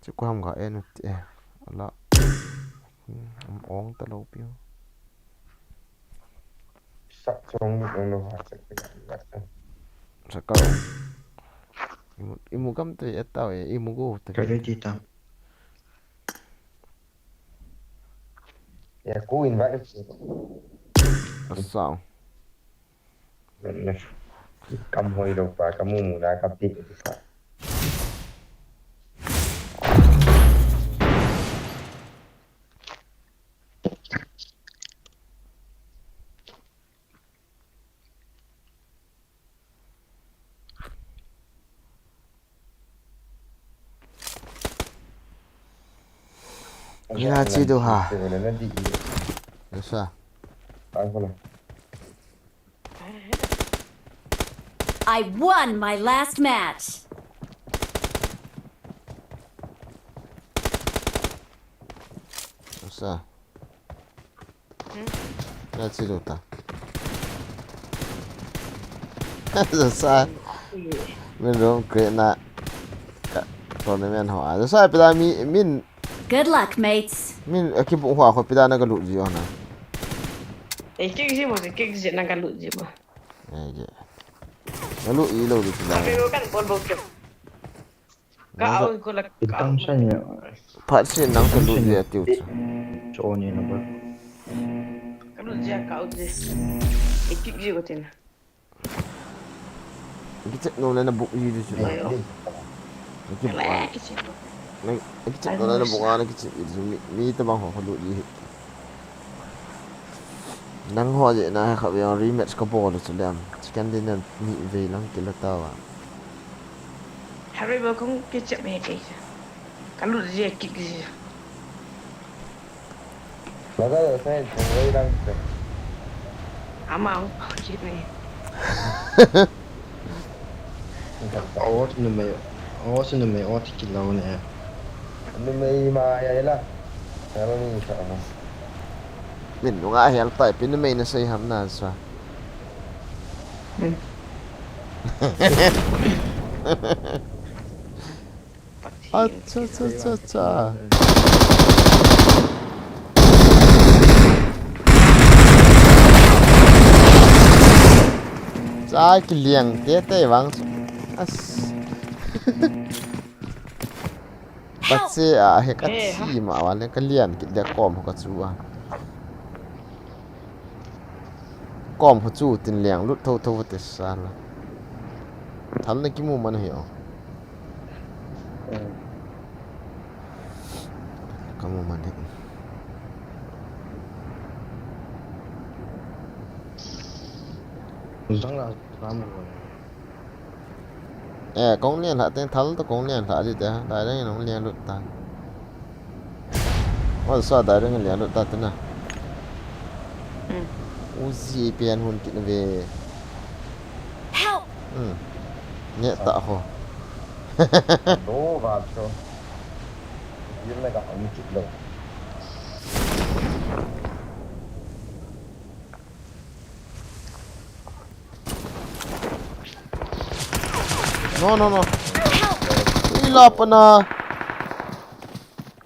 Chu ko ham ga en ut e. Ala. Am ong ta lo piu. Sak chong mu ong lo ha sak pi ga sak. Sak ka. Imu, imu gam te et ta e, imu go te. Ka ready ta. Ya, ku invite. Asao. Kam hoi lo pa, ka mu mu na ka pi pa. Ya, chi du ha. Sa. I won my last match. Sa. Hmm? Kya chi lu ta? Sa. Min room create na. Ka tournament ho. Sa pila mi min. Good luck, mates. Min, eh, kibu ho ko pila na ka lu ji ona. Eh, kik ji mo, kik ji na ka lu ji mo. Eh, je. Na lu i lo lu pila. Tapi kan bol bol ke. Ka au ko la ka au. Itang sa ni. Phat sin nang ka lu ji atiu chu. Cho ni na ba. Ka lu ji ka au ji. Ikik ji ko tin. Kichep no na buk ji chu. Ayo. Kichep. Kichep no na buk ana kichep ji mi, mi ta bang ho ka lu ji. Nang ho je na kha ve rematch ka bol chu lem. Chicken dinner ni ve lang kila ta wa. Harry ba kong kichep me ke. Ka lu je kik je. Laga lo sai chong wei lang se. Ama ho kit me. Ot numei, ot numei ot kilo ne. Numei ma ya la. Hello ni sa. Min nunga hel tai, pi numei na sei ham na sa. Hmm. Acha, acha, acha, acha. Cha kiliang tete vang. As. Pache a he ka chi ma wa le ka lian kit le kom ka chu a. Kom ka chu tin liang lut tho tho te sa la. Thal na kimu man hi o. Kamu man hi. Zang la ram ko. Eh, kong lian lha teng thal to kong lian lha di te, dai dai nong lian lut ta. Ol sa dai dai lian lut ta te na. Hmm. Uzi pian hun kit ve. Help! Hmm. Ne ta ho. Do va cho. Yil na ka hon kit lo. No, no, no. Ila pana.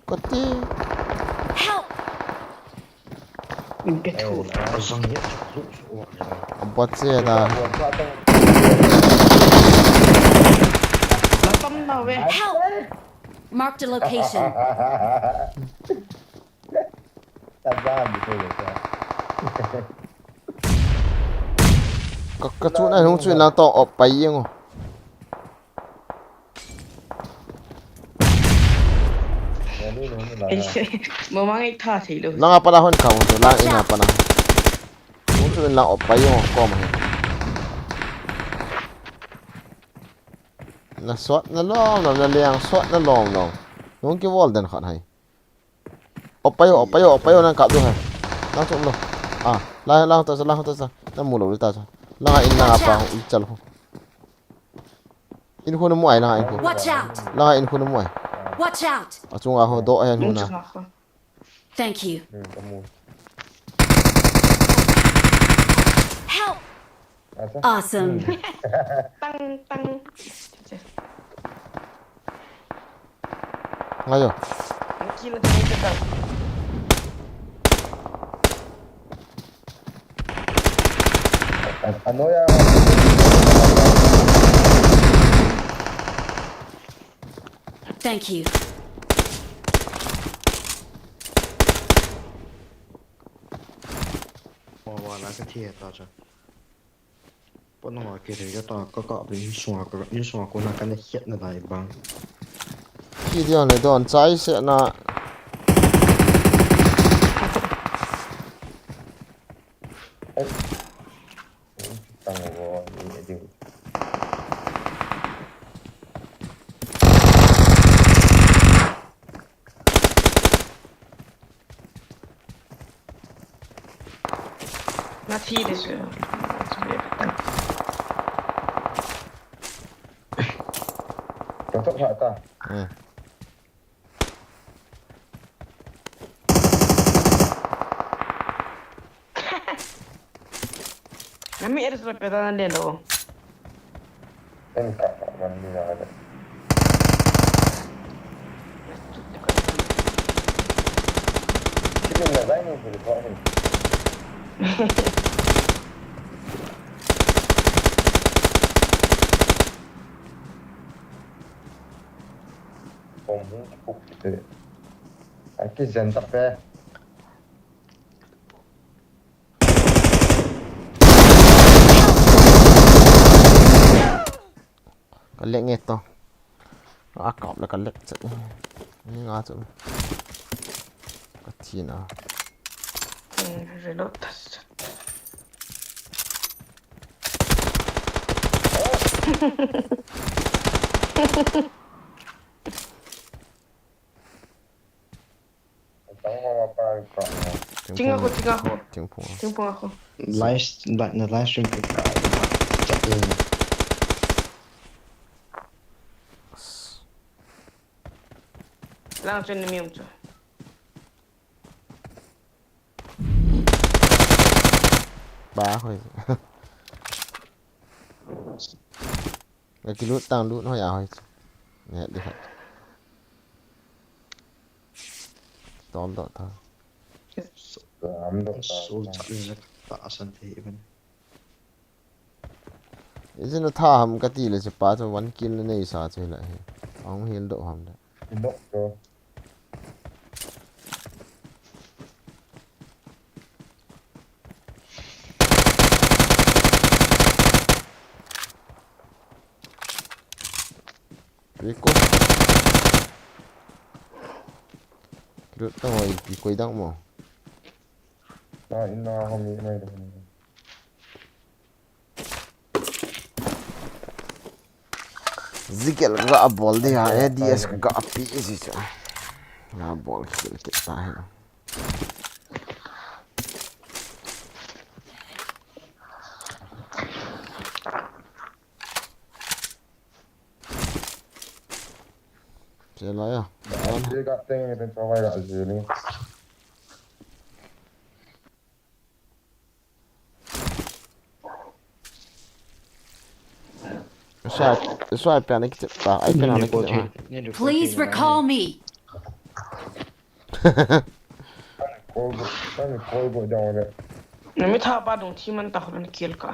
Kati. Help! Ke thu. Zang ye. Abat se da. La tam na ve. Help! Marked a location. Ka, ka chu na hung chu na to op pai yeng o. Mama ngai tha thei lou. Langa pana hon ka hon tu lang ina pana. Hon tu in lang op pai yo kom he. Na sot na lom lom, na liang sot na lom lom. Nung ki wall den khat hai. Op pai yo, op pai yo, op pai yo, nang kap du hai. Nang chom lo. Ah, lang lang ta sa, lang ta sa. Na mu lo ta sa. Langa in langa pa i chal ho. In khu na mu ai, langa in khu. Watch out! Langa in khu na mu ai. Watch out! Achunga ho do ai an hu na. Thank you. Hmm, kamu. Help! Asa? Awesome. Hmm. Tang, tang. Ngayo. Kill, kill, kill. Ano ya? Thank you. Wa, wa, la ka thi ta cha. Pon wa ke re ka ta ka ka bin swa ka, in swa ko na ka ne hiat na dai bang. Ki dia ne don chai se na. Ai. Tang wo ni ding. Na thi de su. Ka to ha ta. Eh. Nami er sura peta na lelo. En ka man ni na de. Sini na dai ni sini ko ni. Bom hung kipuk kiti. Aki zen ta pe. Ka lek nge to. A kap le ka lek chet. Ni nga chu. Ka thi na. Hmm, reload tas. Ching a ko, ching a ko. Ching phung. Ching phung a ko. Live, live, na live stream ka ka. Chat in. Lang chen ni mi um chu. Ba hoi. Nga ki lut tang lut hoi a hoi. Nge di khat. Tol do tha. Sol chat ni le ta san the even. Ijin a tha ham ka ti le che pa chu one kill nei sa che la he. Ang hil do ham da. Nok to. Piko. Kilo tang oi, piko idang mo. Na, ina, hami, ina, ina. Zigel ga bol de ha, A D S ga pi si cha. Ga bol kit kit ta hai. Che la ya. Ye ka teng ni pen chawai la ji ni. Sai, sai pe ni ki ta, ai pe ni ki ta. Please recall me. Kol bo, kol bo jang le. Na mi tha pa dung thi man ta ho ni kill ka.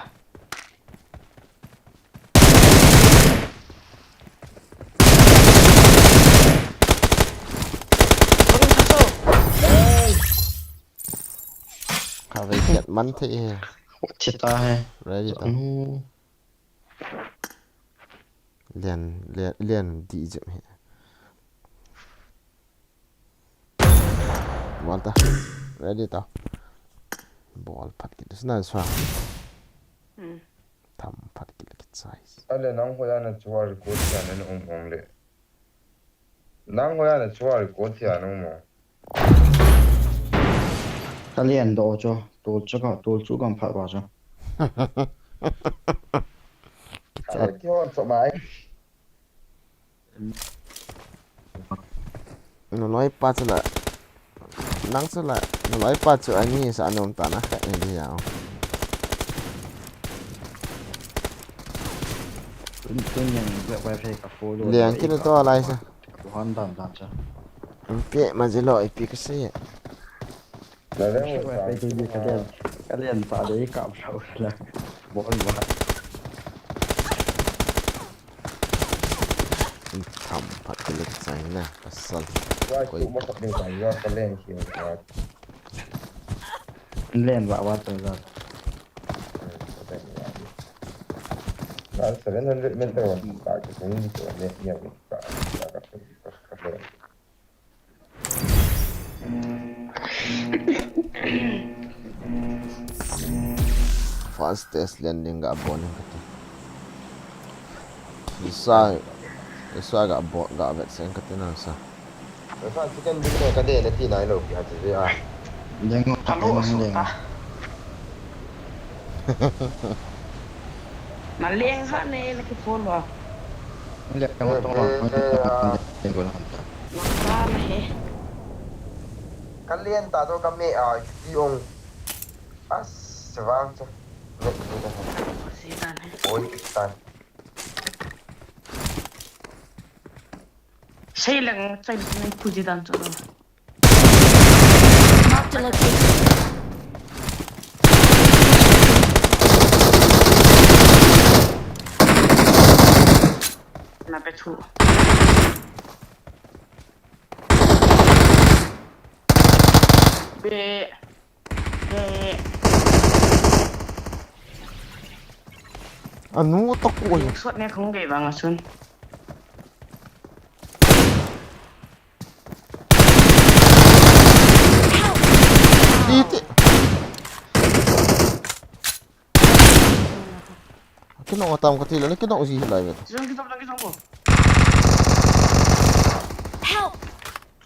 Ka ve kiat man thei he. Thi ta he. Ready ta. Anu. Lian, lian, lian di jep he. Bol ta. Ready ta. Bol phat kit. Sna swa. Hmm. Tham phat kit le kit size. Ale nang hoya na chuar ko tia na um um le. Nang hoya na chuar ko tia na um. Ka lian do chu, tul chu ka, tul chu kam phat ba chu. Kicha. Ai, kihon chu mai. Nuloi pa chu la. Nang chu la, nuloi pa chu ani sa anom ta na kha ni ya. Tun, tun yang, web, web, ka follow. Liang kini to lai sa. Ka hon dan dan cha. Ipi ma jilo, ipi ka se. Ka lian, ka lian ta de ka hlau la. Bon ba. Tham phat kit le chai na, pasal. Koi tu ma tak ding ka ya ka lian ki. Lian ba wa ta za. Seven hundred meter on ka ki tung ni to ne ya ka ka ka. Fast test landing ga bol in kati. Isa, isa ga bol, ga vet sen kati na sa. Sa chicken ding ka de na ti nai lo ki ha ti a. Deng. Hello, deng, deng. Na leng ha ne la ki follow. Leng ha to la. Leng ko la. Na sa la he. Ka lian ta to ka me a ki ong. As, se vang cha. Me ni ka. Oi, tan. Sei lang, sei lang, puji dan chu. Marked a location. Na pe thu. Be. Be. Anu to ko. Sot ne khong ge bang asun. Iti. Kino atam ka tilo, kino uji lai vet. Jong ki tom lagi jong ko. Help!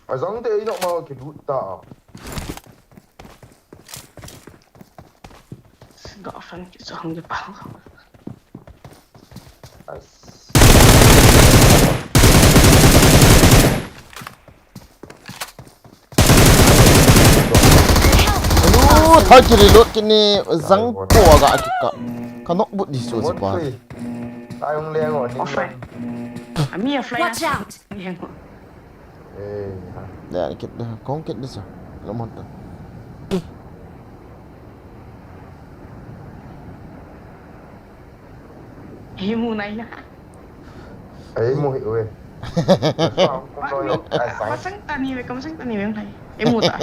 Ajong te ino ma ki lut ta. Ga fan ki jong de pa. Anu, thal ki reload kini jang po aga kika. Ka nok but di so si pa. Ai, ung leng o, ning. Offline. Ami offline. Watch out! Leng o. Eh, ha. Ya, kit dah. Kong kit dah sa. Lamon ta. Hei mu nai na. Hei mu hi we. Masang tani we, kamasang tani we nai. Hei mu ta.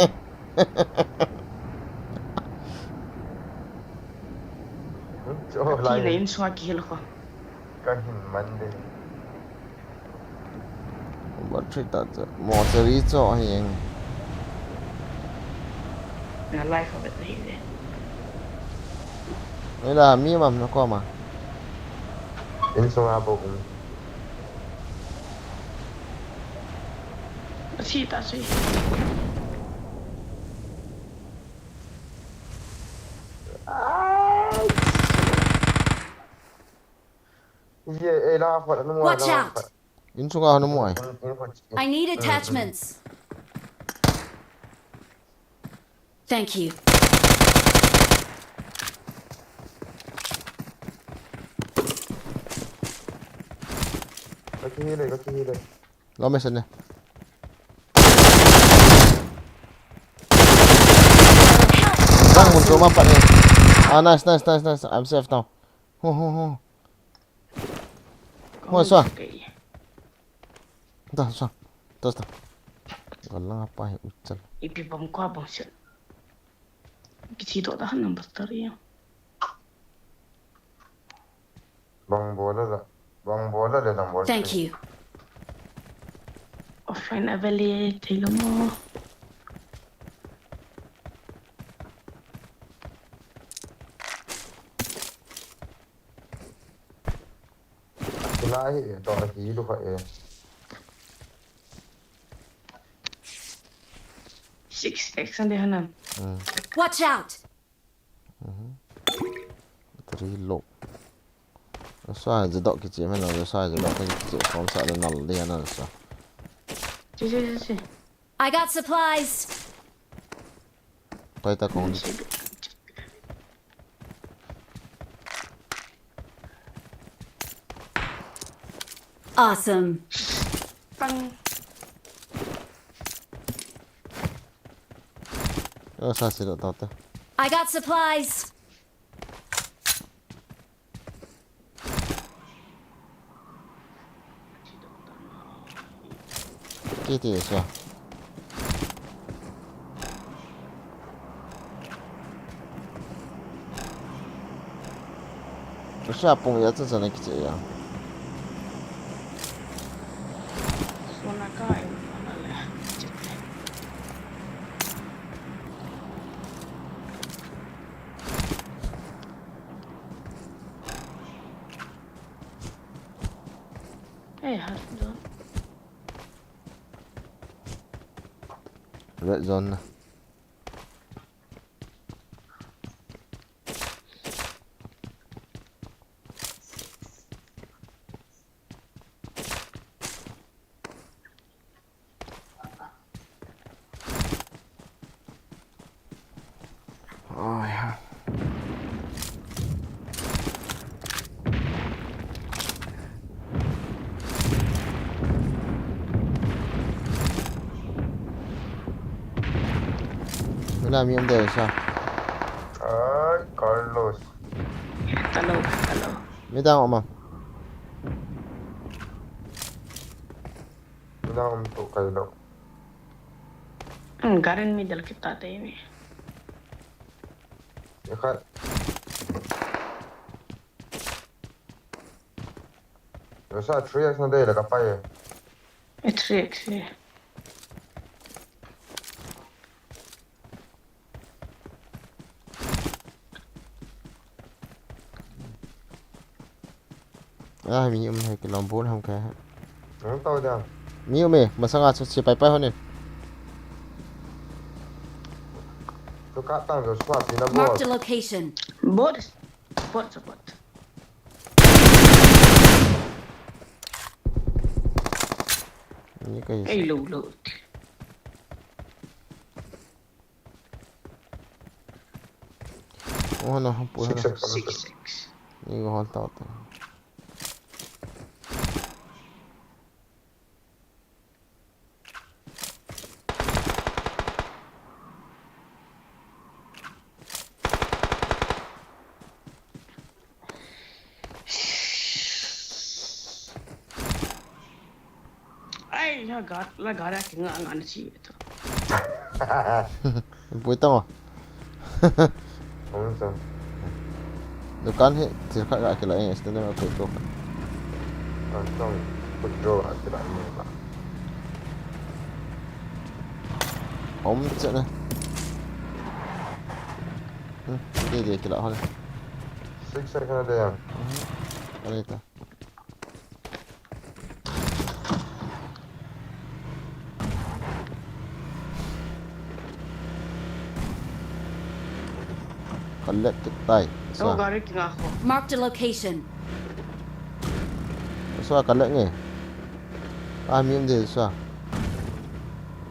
Cho lai. Ki le in sua ki lo ko. Ka hin man de. Battery ta cha. Mo cha ri cho hi eng. Na life of it hi de. Nei la mi mam na ko ma. In sunga bo kum. Si ta si. Ai. Ye, eh, la, fa, no, Watch out! In sunga hanu mo ai. I need attachments. Thank you. Ka kihile, ka kihile. Lo me sen ne. Bang mun to ma pa ne. Ah, nice, nice, nice, nice. I'm safe now. Ho, ho, ho. Hoi, sa. Da, sa. Da, sa. Galang apa hi uchal. Ipi bom ko bom sel. Kichi to da number three. Bang bola la. Bang bola le number three. Thank you. Offline avele thei lo mo. Lai hi to hi lu kha e. Six X ande hanam. Hmm. Watch out! Mhm. Three low. Sa je dok kiche me lo, sa je dok kiche kom sa le nal le na sa. Si, si, si, si. I got supplies. Pai ta kong. Awesome. Pang. Oh, sa silo tau te. I got supplies. Kiti sa. Sa pung ya cha cha na kiche ya. Sona ka e, na le. Eh, hard zone. Red zone na. Ai ha. Wala mi um de sa. Ai, Carlos. Hello, hello. Mi dang um am? Mi dang um to kai lo. Hmm, garden middle kita te ni. Ekhat. Sa three X na dei la ka pai e. E three X e. Ah, mi um hai kilom bol ham kha. Nang tau dia. Mi um e, masanga chu si pai pai honin. Tu ka tang jo swa si na bol. Marked a location. Bot. Bot, bot. Ni kai. Ei, lo, lo. Oh, no, pu. Six, six, six. Ni go hol ta ta. Ai, la ga, la ga ra kinga nga na chi to. Pui tang o. Om sa. Dukan hi thil khat ga kila eng, stand up pui to. Ang tong pui to ga kila eng ba. Om che na. Hmm, de de kila hon. Six second de ya. Hmm. Alita. Collect tai. Oh, sa. Gari kinga ko. Marked a location. Sa collect nge. Ah, mi um de sa.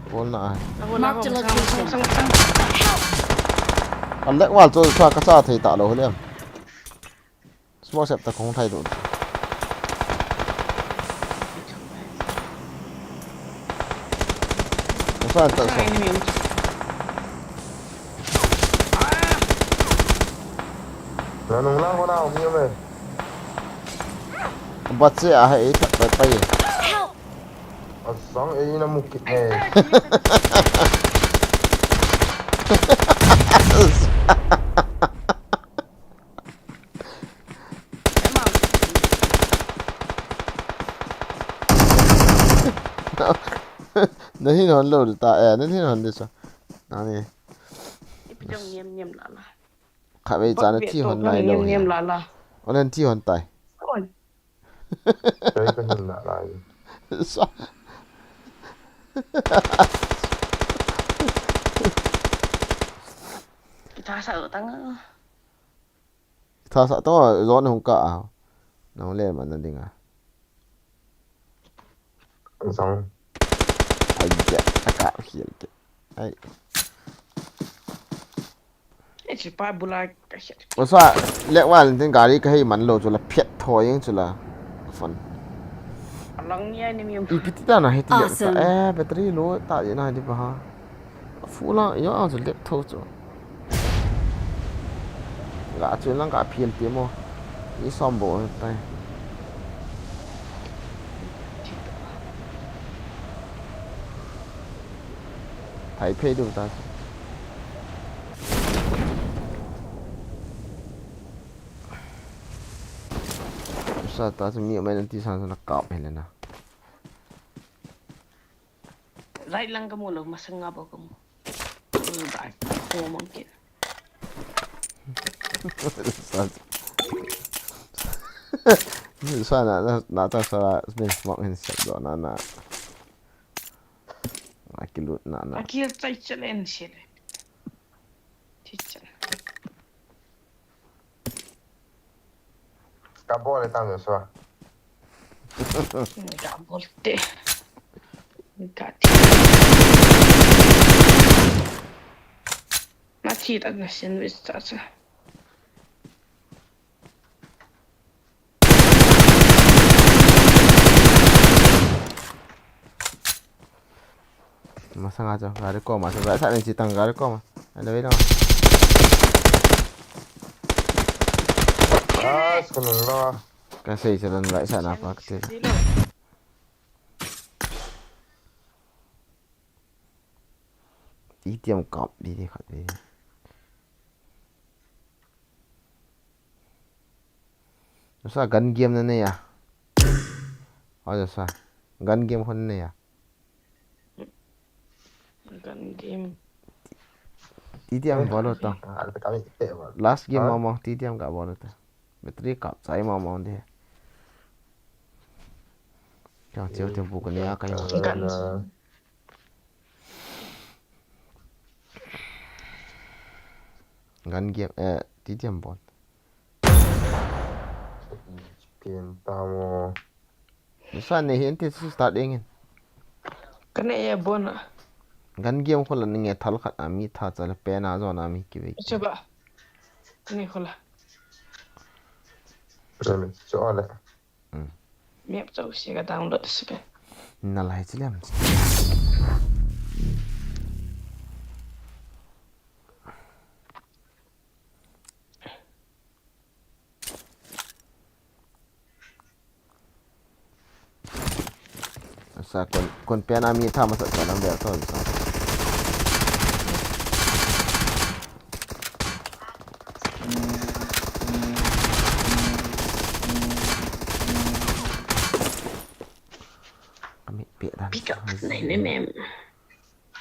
Bol na ai. Marked a location. Collect wal chu sa ka sa thei ta lo le. Smoke sep ta kong thai do. Sa ta sa. Enemy. Na nung lang ko na, umi umi. Bat se a hai, eh, pai, pai. Help! Asang, eh, na mukit, eh. Nahin hon lou ta, eh, nahin hon de sa. Nani. Ipi jong niam niam la la. Khatvei cha na thi hon nai lou. Niam niam la la. Olen thi hon tai. Oi. Kei ka hin na lai. Sa. Kita sa utang. Thasa to, zone hung ka a. Nong le man na ding a. Zone. Ai, ja, ta ka hial ke. Ai. Ei, chi pa bula ka hial. Osa, lek wal tin gari ka hei man lo chu la phet tho yeng chu la. Fun. Alang ni ai ni mi. Ipi ti ta na hei ti ya ta. Awesome. Eh, battery low ta ye na di ba ha. Full a, ya, a chu lek tho chu. Ga chu lang ga phial ti mo. I som bo tai. Thai phei du ta. Sa ta chu mi mai nan ti san san kap he le na. Right lang ka mu lo, masang nga ba ka mu. Ui, ba, ko mang kit. Sa na, na, na ta sa, min smoke hin sa do na, na. Na kilut na, na. Akil chai chalen shile. Chicha. Ka bol le tang so. Ka bol te. Ka ti. Na ti ta na sandwich ta sa. Masanga chu, gari koma chu, right side nin chi tang gari koma. Ana ve lo. Ah, skunun lo. Ka sei chu lan right side na pa ka ti. Ti tiam kap di di khat di. Sa gun game na nei a. Aw, sa. Gun game hon nei a. Gun game. Ti tiam bol lo ta. Ah, ta kami te bol. Last game mama, ti tiam ka bol lo ta. Battery kap chai mama de. Kya cheu te bu ka ni a kai. Gun. Gun game, eh, ti tiam bol. Pin ta mo. Sa nei hin ti chu start ding in. Ka nei e bon a. Gun game khola ni nge thal khat a mi tha cha le pen a zone a mi ki ve. Che ba. Ka nei khola. Che le. Che le. Hmm. Map chau se ka download se ke. Na lai chi lem. Sa kon, kon pen a mi tha masa cha lam bel to sa. Kami pe dan. Pick up. Nei, nei, nei.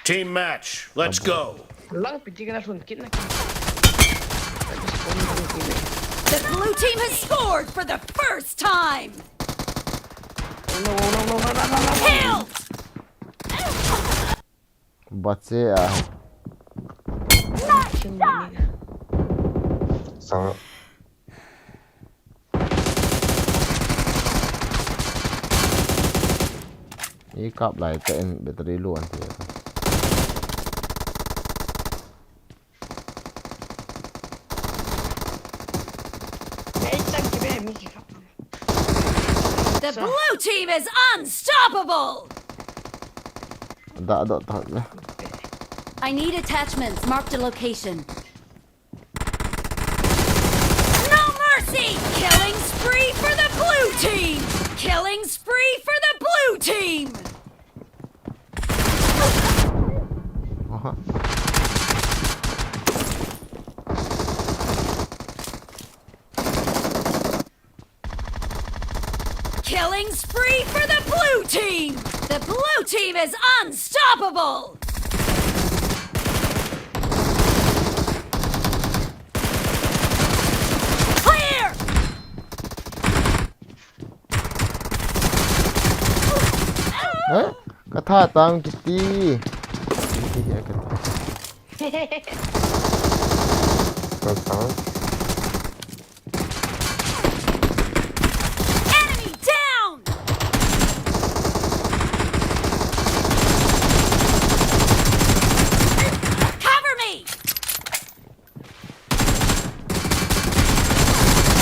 Team match, let's go. Lang piti kana sun kit na. The blue team has scored for the first time. No, no, no, no, no, no, no. Kill! Bache a. Nice shot! Sang. I kap lai ta in battery low an ti ta. Ei, chang ki be mi ki kap. The blue team is unstoppable! Da, da, da, da. I need attachments. Marked a location. No mercy! Killing spree for the blue team! Killing spree for the blue team! Aha. Killing spree for the blue team! The blue team is unstoppable! Clear! Eh? Katha tang kiti. Kiti ya katha. Katha. Enemy down! Cover me!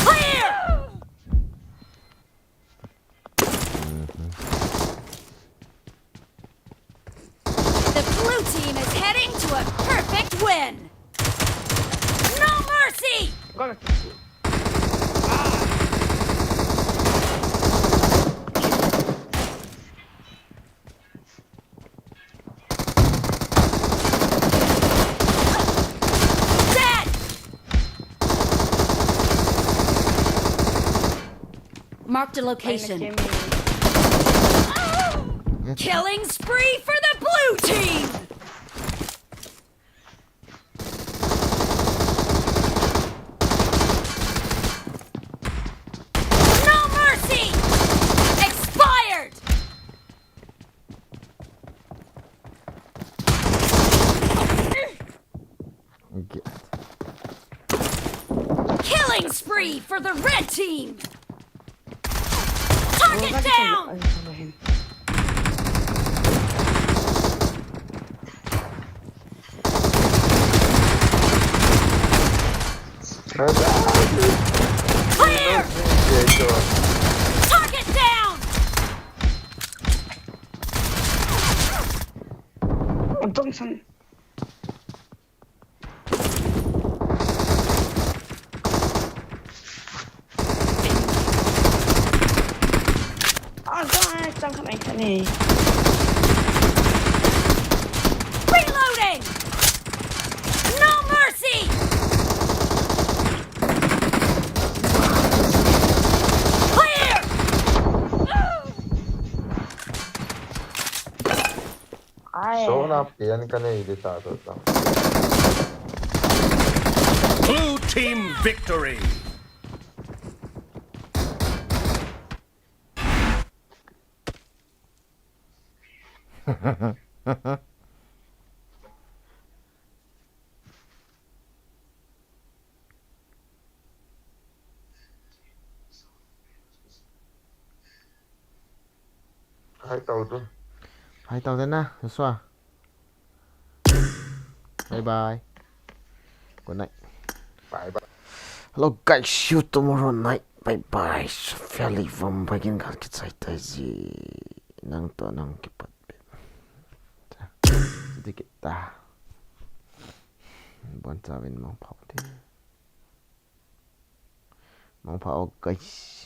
Clear! The blue team is heading to a perfect win! No mercy! Dead! Marked a location. Killing spree for the blue team! No mercy! Expired! Get. Killing spree for the red team! Target down! Clear! Target down! Untung san. Ah, guys, tang khat ai khat ni. Reloading! No mercy! Clear! Ai. Sona pian ka nei di ta to tang. Blue team victory. Hai tau tu. Hai tau te na, Joshua. Bye bye. Good night. Bye bye. Hello guys, see you tomorrow night. Bye bye. Fairly warm, bye, kin kal ki chai tai ji. Nang to nang ki pat pe. Sedikit ta. Bon chavin mong phau te. Mong phau, guys.